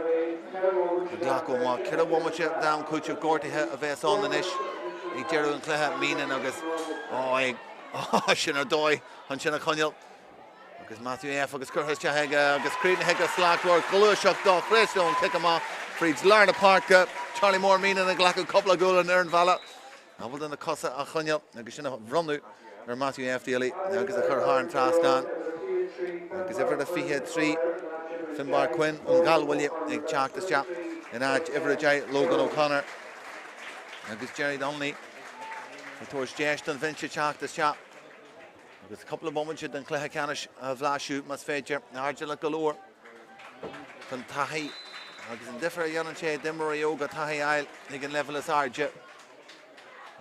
ag glacadh amach. 4 bhomaite d'am cúitimh gortaithe a bheas ann anois ag deireadh an chluiche. Meenan agus á sin ar dóigh chun sin a choinneáil. Agus Matthew F agus curtha isteach aige agus críochnaithe go slachtmhar, gluaiseacht dochreidte ón chic amach fríd lár na páirce. Charlie Mór Meenan ag glacadh cúpla gualainn ar an bhealach. Ábalta na cosa a choinneáil agus sin a bhronnadh ar Matthew F. Daly agus a chur thar an trasnán. Agus uimhir a 23, Finbar Quinn ón Ghallbhaile ag teacht isteach in áit uimhir a 10, Logan O'Connor. Agus Jerry Donnelly ag tabhairt deis don bhinse teacht isteach. Agus cúpla bomaite den chluiche ceannais a bhlaiseadh más féidir. Airdeallach go leor don taithí agus an difear a dhéanann sé d'imreoirí óga taithí a fháil ag an leibhéal is airde.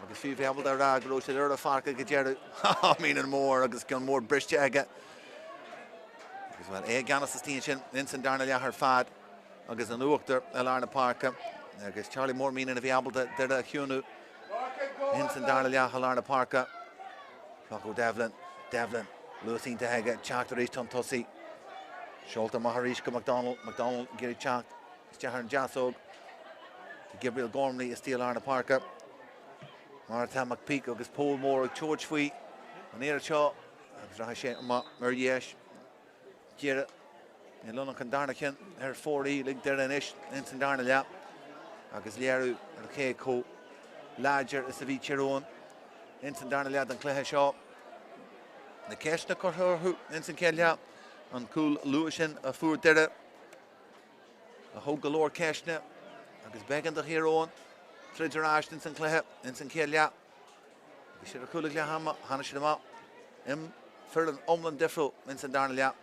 Agus fiú bheith ábalta a rá go raibh siad ar an pháirc ag an deireadh. Meenan mór agus ceann mór briste aige. Agus bhuel, é i gceannas istigh ansin ins an darna leath ar fad agus an uachtar i lár na páirce. Agus Charlie Mór Meenan a bhí ábalta Doire a chiúnú ins an darna leath i lár na páirce. Rocco Devlin, Devlin, luas iontach aige, teacht arís chun tosaigh. Seolta amach arís go McDonald, McDonald ag iarraidh teacht isteach ar an deasóg. Tá Gabriel Gormley istigh i lár na páirce. Mar atá McPeak agus Pól Mór ag tabhairt faoi an iarracht seo agus rachaidh sé amach ar dheis. Deireadh i lonnach an darna ceann ar fóraoil ag Doire anois ins an darna leath agus léiriú ar cé chomh láidir is a bhí Tír Eoghain ins an darna leath den chluiche seo. Na ceisteanna curtha orthu ins an chéad leath, an cúl luath sin a fuair Doire a thóg go leor ceisteanna agus b'éigean do Thír Eoghain troid ar ais ins an chluiche ins an chéad leath. Bhí siad ar chúl ag leath ama, tháinig siad amach im foireann iomlán difriúil ins an darna leath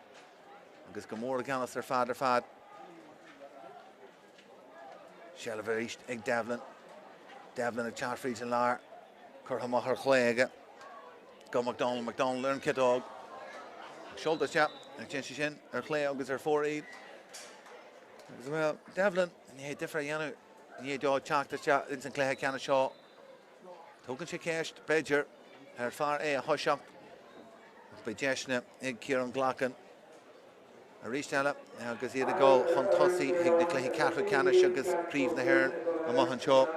agus go mór i gceannas ar fad ar fad. Seilbh arís ag Devlin. Devlin ag teacht fríd an lár, curtha amach ar chlé aige go McDonald, McDonald ar an ciotóg. Seolta isteach, ag déanamh sé sin ar chlé agus ar fóraoil. Agus bhuel, Devlin, ní hé difear a dhéanamh, ní hé dó teacht isteach ins an chluiche ceannais seo. Tógann sé ceist, b'fhéidir, ar fear é a thoiseacht ach beidh deiseanna ag Ciarán Glackin arís eile agus iad ag dul chun tosaigh chuig na cluichí ceathrú ceannais agus Craobh na hÉireann amach anseo.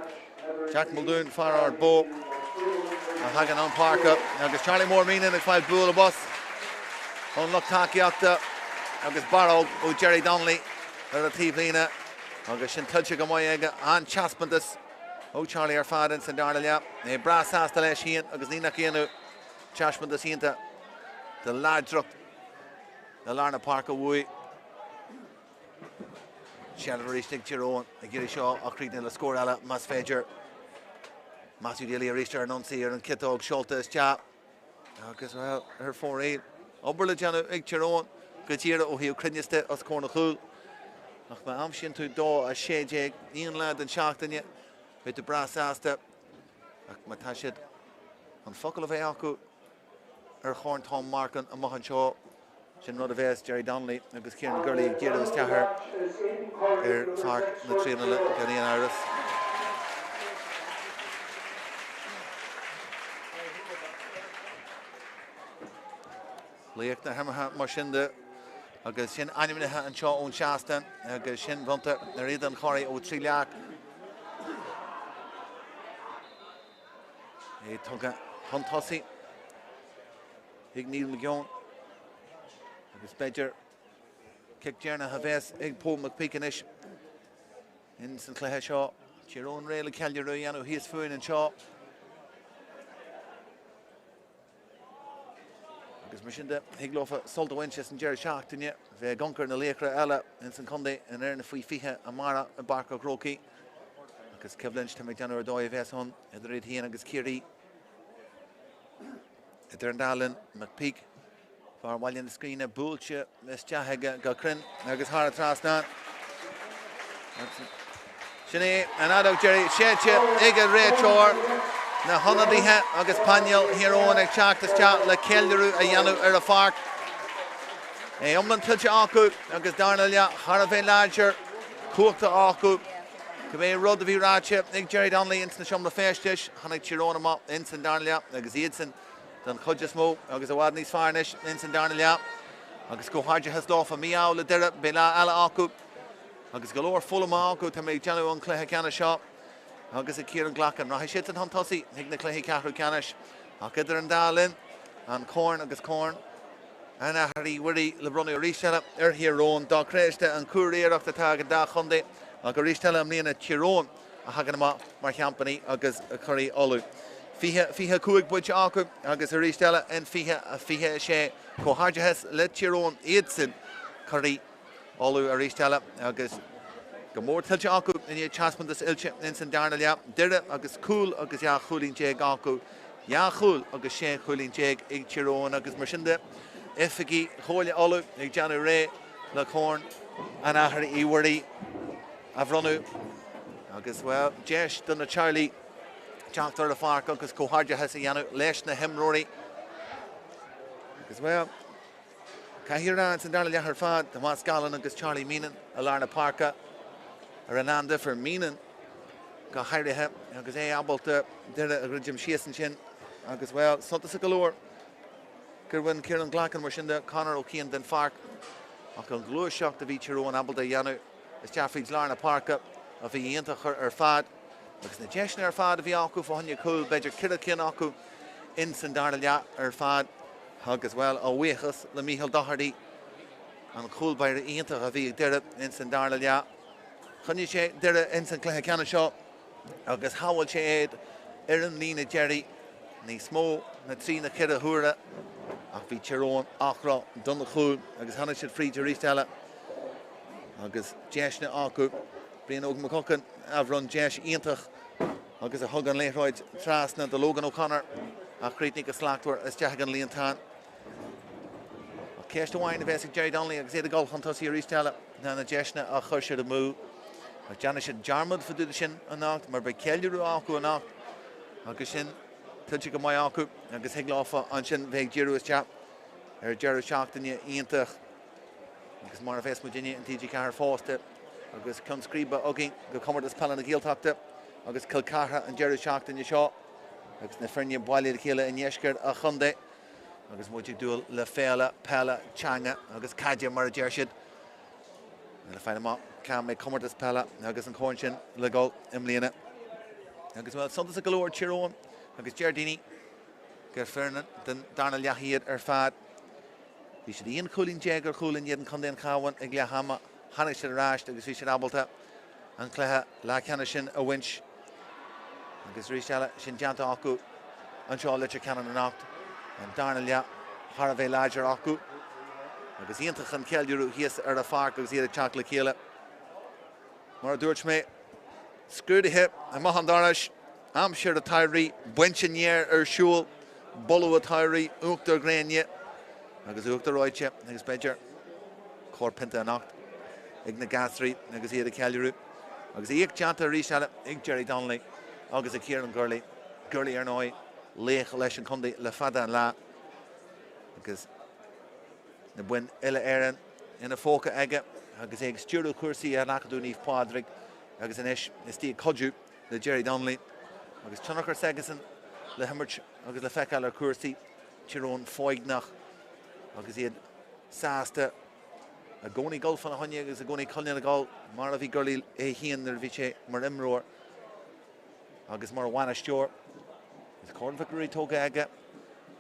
Jack Muldoon, fear Ard Bó, a thagann chun páirce agus Charlie Mór Meenan ag fáil bualadh bos ón lucht tacaíochta agus barróg ó Jerry Donnelly ar an taobhlíne agus sin tuillte go maith aige. An-taispeántas. Ó Charlie ar fad ins an darna leath. É breá sásta leis féin agus ní nach ionadh taispeántas iontach de láidreacht i lár na páirce uaidh. Seilbh arís ag Tír Eoghain ag iarraidh seo a chríochnú le scór eile más féidir. Matthew Daly arís ar an ionsaí ar an chiotóg seolta isteach. Agus, bhuel, ar fóraoil. Obair le déanamh ag Tír Eoghain go díreach ó thaobh cruinneas de os comhair na chúl. Ach má aimsíonn tú 2, 16, aon lá den seachtaine, beidh tú breá sásta. Ach má tá siad an focal a bheith acu ar Chorn Tom Markin amach anseo, Sin rud a bheas Jerry Donnelly agus Ciarán Gurley ag díriú isteach air ar Pháirc na Tríonóide gan aon amhras. Laoch na himeartha mar sin de. Agus sin ainmnithe anseo ón seastán agus sin bronnta ar Aodán Corry ó Trileac. É tugtha chun tosaigh ag Neil McGeown agus b'fhéidir cic deireanach a bheas ag Paul McPeak anois ins an chluiche seo. Tír Eoghain réidh le ceiliúradh a dhéanamh thíos fúinn anseo. Agus mar sin de, thig leofa sult a bhaint as an deireadh seachtaine, bheith ag amharc ar na laochra eile ins an chontae in fhoireann faoi 20 amárach i bPáirc an Chrócaigh. Agus coimhlint, tá mé ag déanamh ar dóigh a bheas ann idir iad féin agus Ciarraí. Idir an dá linn, McPeak, fear Bhaile na Scríne, buailte isteach aige go cruinn agus thar an trasnán. Sin é an fheadóg deiridh séidte ag an réiteoir, na hionadaithe agus painéal Thír Eoghain ag teacht isteach le ceiliúradh a dhéanamh ar an pháirc. É iomlán tuillte acu agus darna leath thar a bheith láidir, cumhachtach acu. Cibé rud a bhí ráite ag Jerry Donnelly ins na seomra feistis, tháinig Tír Eoghain amach ins an darna leath agus iadsan den chuid is mó agus i bhfad níos fearr anois ins an darna leath. Agus comhghairdeachas leofa, mí-ádh le Doire, beidh lá eile acu agus go leor foghlamtha acu, tá mé ag déanamh ón chluiche ceannais seo agus ag Ciarán Glackin. Rachaidh siadsan chun tosaigh chuig na cluichí ceathrú ceannais ach idir an dá linn, an corn agus corn an Athar Uí Mhuirí le bronnadh arís eile ar Thír Eoghain. Dochreidte an curiarracht atá ag an dá chontae ach arís eile i mbliana Tír Eoghain a thagann amach mar sheaimpíní agus curaidh Uladh. 20, 25 bainte acu agus arís eile in 20, 26. Comhghairdeachas le Tír Eoghain, iadsan curaidh Uladh arís eile agus go mór tuillte acu i ndiaidh taispeántas oilte ins an darna leath. Doire agus cúl agus 12 chúilín acu, 2 chúl agus 16 chúilín ag Tír Eoghain agus mar sin de, oifigigh Chomhairle Uladh ag déanamh réidh le Corn an Athar Uí Mhuirí a bhronnadh agus, bhuel, deis do na teaghlaigh teacht ar an pháirc agus comhghairdeachas a dhéanamh leis na himreoirí. Agus, bhuel, caithfidh a rá ins an dara leath ar fad, Tomás Gallen agus Charlie Meenan i lár na páirce a rinne an-difear. Meenan go háirithe agus é ábalta Doire a dhruidim síos ansin agus, bhuel, suntasach go leor gur bhain Ciarán Glackin mar sin de Conor Ó Ciain den pháirc ach an ghluaiseacht a bhí Tír Eoghain ábalta a dhéanamh isteach fríd lár na páirce a bhí iontach ar fad agus na deiseanna ar fad a bhí acu fá choinne cúl, b'fhéidir ceithre cinn acu ins an dara leath ar fad agus, bhuel, a bhuíochas le Micheál Doherty, an cúl báire iontach a bhí ag Doire ins an darna leath. Choinnigh sé Doire ins an cluiche ceannais seo agus shábháil sé iad ar an líne deiridh níos mó na trí na ceithre huaire ach bhí Tír Eoghain ocrach don chúl agus tháinig siad fríd arís eile. Agus deiseanna acu, Brian Óg McGuckin a bhronn deis iontach agus a thug an liathróid trasna do Logan O'Connor ach chríochnaigh go slachtmhar isteach ag an líontán. Ach ceist amháin a bheas ag Jerry Donnelly agus iad ag dul chun tosaigh arís eile ná na deiseanna a chuir siad amú. Ach déanfaidh siad dearmad fá dtaobh de sin anocht mar beidh ceiliúradh acu anocht agus sin tuillte go maith acu agus thig leofa ansin bheith ag díriú isteach ar deireadh seachtaine iontach. Agus mar a bheas muidinne in TG4 fosta agus ceann scríbe againn go Comórtas Peile na Gaeltachta agus Cill Chartha an deireadh seachtaine seo agus na foirne bailithe le chéile i ndeisceart an chontae agus muid ag dúil le féile peile, teanga agus caide mar a deir siad. Le fáil amach cá mbeidh comórtas peile agus an corn sin le dhul i mbliana. Agus bhuel, suntasach go leor Tír Eoghain agus deir daoine gur foireann den darna leath iad ar fad. Bhí siad 11 chúilín ar chúl in éadan Chontae an Chabháin ag leath ama. Tháinig siad ar ais agus bhí siad ábalta an cluiche leathcheannais sin a bhaint. Agus arís eile, sin déanta acu anseo i Leitir Ceanainn anocht. An darna leath thar a bheith láidir acu. Agus iontach an ceiliúradh thíos ar an pháirc agus iad ag teacht le chéile. Mar a dúirt mé, scrúduithe amach an dorais, aimsir an tsamhraidh, baint an fhéir ar siúl, boladh an tsamhraidh, uachtar gréine agus uachtar reoite agus b'fhéidir corrphionta anocht ag na gasraí agus iad ag ceiliúradh. Agus éacht déanta arís eile ag Jerry Donnelly agus ag Ciarán Gurley. Gurley ar ndóigh, laoch leis an chontae le fada an lá agus na boinn uile-Éireann ina phóca aige agus é ag stiúradh cúrsaí in Acadamh Naomh Pádraig agus anois istigh ag cuidiú le Jerry Donnelly agus tionchar s'aigesan le himirt agus le feiceáil ar chúrsaí Tír Eoghain foighneach agus iad sásta. i gcónaí ag dul fána choinne agus i gcónaí coinneáil ag dul mar a bhí Gourley é féin nuair a bhí sé mar imreoir agus mar bhainisteoir. Agus Corn Mhic Ruairí tógtha aige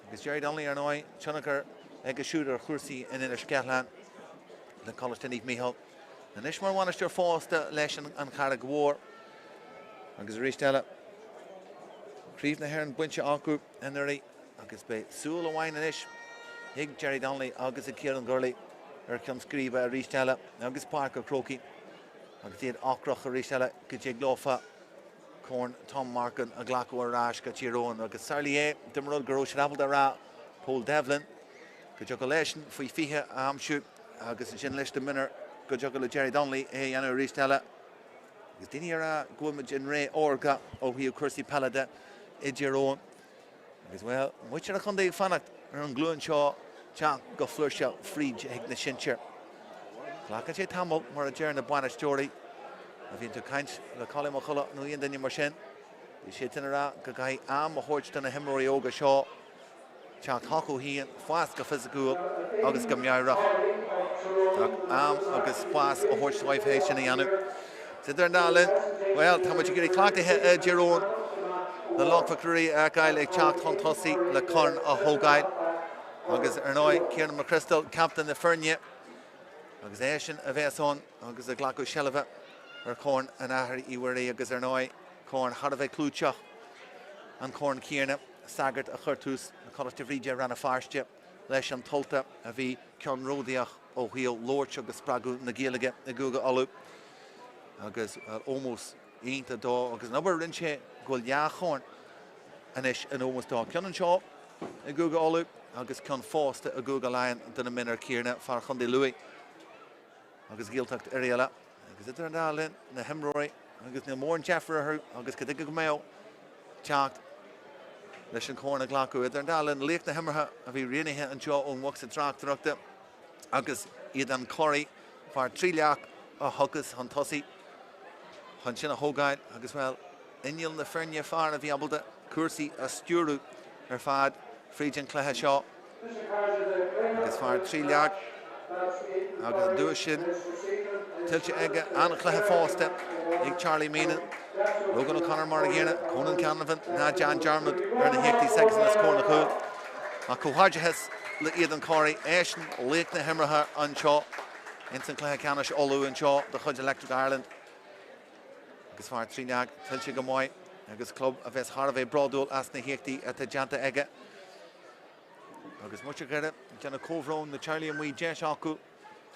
agus Jerry Donnelly ar ndóigh, tionchar aige siúd ar chúrsaí in Inis Ceithleann le Coláiste Naomh Mícheál. Anois mar bhainisteoir fosta leis an Charraig Mhór agus arís eile Craobh na hÉireann bainte acu anuraidh agus beidh súil amháin anois ag Jerry Donnelly agus ag Ciarán Gourley ar cheann scríbe arís eile agus Páirc an Chrócaigh agus iad ocrach arís eile go dtig leofa Corn Tom Markin a ghlacadh ar ais go Tír Eoghain agus samhlaigh é dá mba rud go raibh siad ábalta a rá Paul Devlin go dtiocfadh leisean faoi 20 a aimsiú agus ansin leis na mionúir go dtiocfadh le Jerry Donnelly é a dhéanamh arís eile. Agus daoine ag rá go bhfuil muid in ré órga ó thaobh cúrsaí peile de i dTír Eoghain. Agus, bhuel, muintir an chontae ag fanacht ar an ghlúin seo teacht go flúirseach fríd chuig na sinsir. Glacann sé tamall, mar a deir na bainisteoirí. Má bhíonn tú ag caint le Colm Mac Cumhaill nó aon duine mar sin, bhí siadsan ag rá go gcaithfidh am a thabhairt do na himreoirí óga seo teacht chucu féin, fás go fisiciúil agus go meabhrach. Ach am agus spás a thabhairt dóibh é sin a dhéanamh. Idir an dá linn, bhuel, tá muid ag éirí cleachtaithe i dTír Eoghain le Loch Mhic Ruairí a fheiceáil ag teacht chun tosaigh le corn a thógáil. Agus ar ndóigh, Ciarán McChrystal, captaen na foirne, agus eisean a bheas ann agus ag glacadh seilbhe ar Chorn an Athar Uí Mhuirí agus ar ndóigh, corn thar a bheith clúiteach, an corn céanna, sagart a chuir tús le Coláiste Bhríde i Rann na Feirste leis an tUltach a bhí ceannródaíoch ó thaobh labhairt agus spreagadh na Gaeilge i gCúige Uladh agus ómós iontach dó agus an obair a rinne sé go bhfuil dhá chorn anois in ómós dó, ceann anseo i gCúige Uladh agus ceann fosta i gCúige Laighean do na mionúir céanna, fear Chontae Lú agus Gaeltacht Oirialla. Agus idir an dá linn, na himreoirí agus níl mórán deifir orthu agus cad chuige go mbeadh teacht leis an chorn a ghlacadh. Idir an dá linn, laoch na himeartha a bhí rianaithe anseo ón bhocsa tráchtaireachta agus Aodán Corry, fear 3 leac a thiocfas chun tosaigh chun sin a thógáil agus, bhuel, inneall na foirne, fear a bhí ábalta cúrsaí a stiúradh ar fad fríd an chluiche seo agus fear 3 leac agus an duais sin tuillte aige. An-chluiche fosta ag Charlie Meenan, Logan O'Connor mar a gcéanna, Conan Canavan, ná déan dearmad ar na héachtaí s'aigesan os comhair na gcúl. Ach comhghairdeachas le Aodán Corry, eisean laoch na himeartha anseo ins an chluiche ceannais Uladh anseo de chuid Electric Ireland. Agus fear 3 leac tuillte go maith agus club a bheas thar a bheith bródúil as na héachtaí atá déanta aige. Agus muintir Dhoire ag déanamh comhbhrón, na teaghlaigh amuigh, deis acu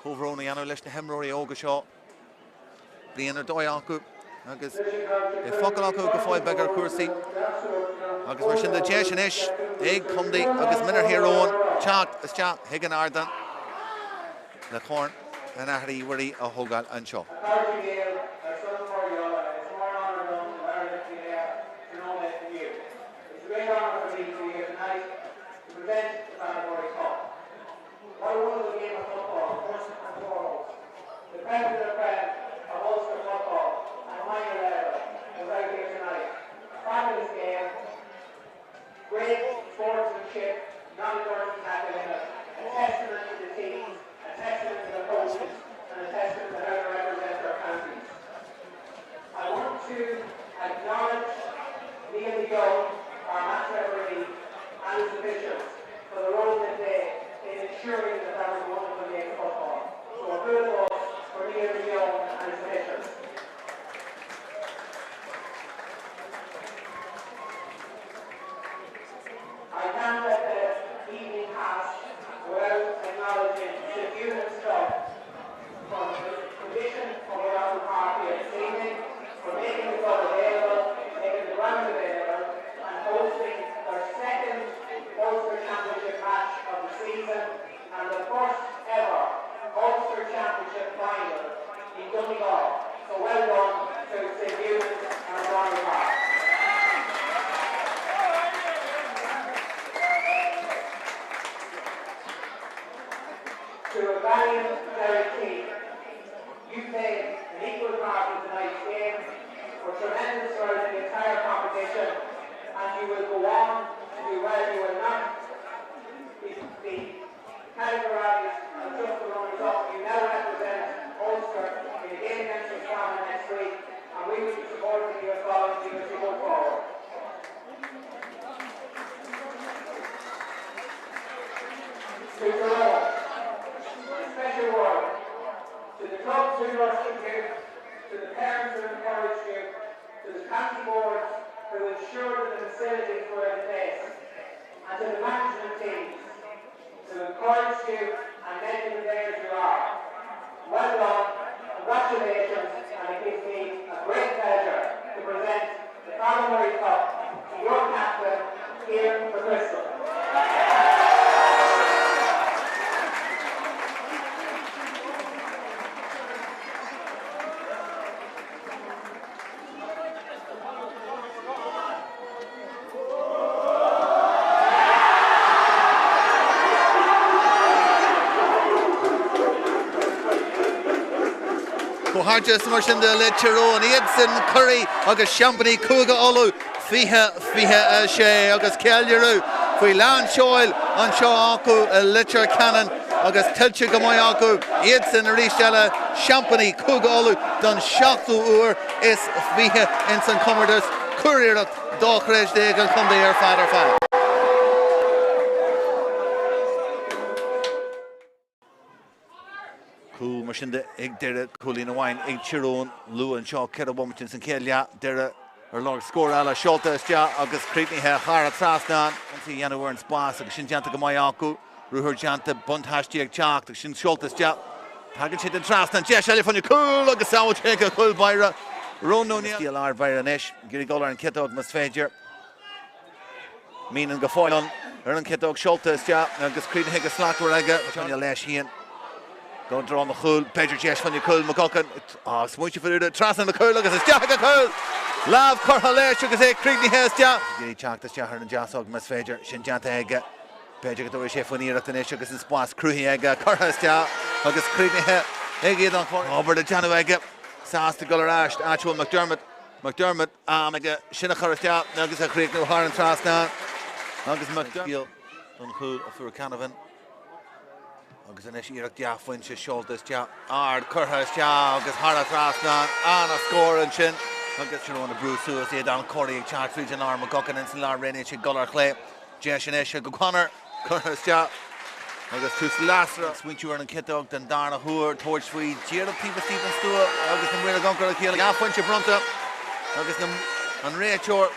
comhbhrón a dhéanamh leis na himreoirí óga seo. Bliain ar dóigh acu agus beidh focal acu go fóill beag ar chúrsaí. Agus mar sin de deis anois ag contae agus mionúir Thír Eoghain teacht isteach chuig an ardán le Corn an Athar Uí Mhuirí a thógáil anseo. A chairde Gael, ar son Chorr Uladh, is mór an onóir dom labhairt libh faoin aer tráthnóna inniu. It's a great honour for me to be here tonight to present the Father Cup. What a wonderful game of football, first and foremost. The creme de la creme of Ulster football at minor level was out here tonight. A fabulous game, great sportsmanship, not a dirty tackle in it, a testament to the teams, a testament to the coaches, and a testament to how they represent their counties. I want to acknowledge Neil Young, our match referee, and his officials for the role they played in ensuring that that was a wonderful game of football. So a good applause for Neil Young and his officials. I can't let the evening pass without acknowledging St. Eunan's Club for the condition of O'Donnell Park here this evening, for making the club available, making the ground available, and hosting their second Ulster Championship match of the season and the first ever Ulster Championship final in Donegal. So well done to St. Eunan's and O'Donnell Park. To a valiant Derry team, you played an equal part in tonight's game, were tremendous throughout the entire competition, and you will go on to do well. You will not be, be categorised as just the runners-up. You now parents who encouraged you, to the county boards who ensured that the facilities were in place, and to the management teams who encouraged you and made you the players you are. Well done, congratulations, and it gives me a great pleasure to present the Father Murray Cup to your captain, Ian McChrystal. Comhghairdeas mar sin de le Tír Eoghain, iadsan curaidh agus seaimpíní Chúige Uladh 2026 agus ceiliúradh faoi lán seoil anseo acu i Leitir Ceanainn agus tuillte go maith acu, iadsan arís eile seaimpíní Chúige Uladh don seachtú huair is 20 ins an chomórtas, curiarracht dochreidte ag an chontae ar fad ar fad. Cúl mar sin de ag Doire, cúilín amháin ag Tír Eoghain luath anseo, 4 bhomaite ins an chéad leath, Doire ar lorg scór eile, seolta isteach agus críochnaithe thar an trasnán. Ionsaí a dhéanamh ar an spás agus sin déanta go maith acu. Ruathar déanta, buntáistí ag teacht agus sin seolta isteach. Tagann sé den trasnán, deis eile fá choinne cúl agus sábháilte ag an chúl báire. Ronan O'Neill. Istigh i lár báire anois, ag iarraidh dul ar an chiotóg más féidir. Meenan go fóill ann ar an chiotóg seolta isteach agus críochnaithe go slachtmhar aige. Coinneáil leis féin go dtreo an chúil, b'fhéidir deis fá choinne cúl McGuckin. Smaointe faoi rud trasna na cúl agus isteach ag an chúl! Lámh curtha leis agus é críochnaithe isteach. Ag iarraidh teacht isteach ar an deasóg más féidir, sin déanta aige. B'fhéidir go dtabharfaidh sé faoin iarracht anois agus an spás cruthaithe aige, curtha isteach agus críochnaithe ag Aodán Corry. Obair le déanamh aige, sásta dul ar ais, áit a bhfuil McDermott. McDermott, am aige sin a chur isteach agus a chríochnú thar an trasnán agus McDermott don chúl a fuair Canavan agus anois iarracht dea-phointe seolta isteach, ard curtha isteach agus thar an trasnán, ana-scór ansin agus Tír Eoghain ag brú suas, Aodán Corry ag teacht fríd an lár, McGuckin ins an lár, roghnaíonn sé dul ar chlé. Deis anois ag O'Connor, curtha isteach agus tús lasrach. Smaointiú ar an chiotóg den darna huair, tabhairt faoi díreach taobh istigh den stua agus na maoir ag amharc ar a chéile. Dea-phointe bronnta agus an réiteoir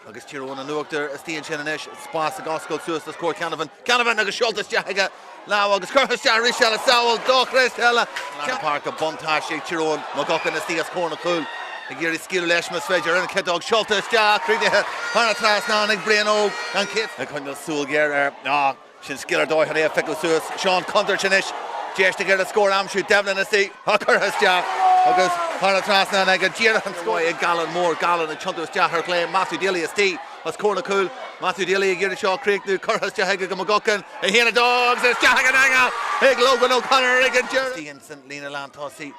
agus Tír Eoghain in uachtar istigh ansin anois. Spás ag oscailt suas os comhair Canavan. Canavan agus seolta isteach aige. Lámh agus curtha isteach arís eile. Sábháil dochreidte eile. Lár na páirce, buntáiste ag Tír Eoghain. McGuckin istigh os comhair na cúil ag iarraidh scaoileadh leis más féidir. Ar an chiotóg, seolta isteach, críochnaithe thar an trasnán ag Brian Óg. An chéad. Ag coinneáil súil ghéar air. Ah, sin scil ar dóigh chun é a phiocadh suas. Seán contúirt anois. Deis aige ar an scór a aimsiú. Devlin istigh. Tá curtha isteach agus thar an trasnán aige. Díreach an scór ag Gallen Mór. Gallen ag tiontú isteach ar chlé. Matthew Daly istigh. Os comhair na cúil, Matthew Daly ag iarraidh seo a chríochnú, curtha isteach aige go McGuckin, 1, 2 agus isteach ag an aingeal ag Logan O'Connor ag an deireadh. Istigh insan líne lántosaigh,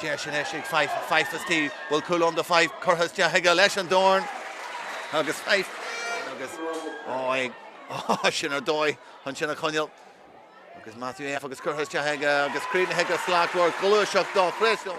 deis anois ag Fyfe, Fyfe istigh, bhfuil cúl ann do Fyfe, curtha isteach aige leis an dorn agus Fyfe agus ó ag ó sin ar dóigh chun sin a choinneáil agus Matthew F agus curtha isteach aige agus críochnaithe go slachtmhar, gluaiseacht dochreidte.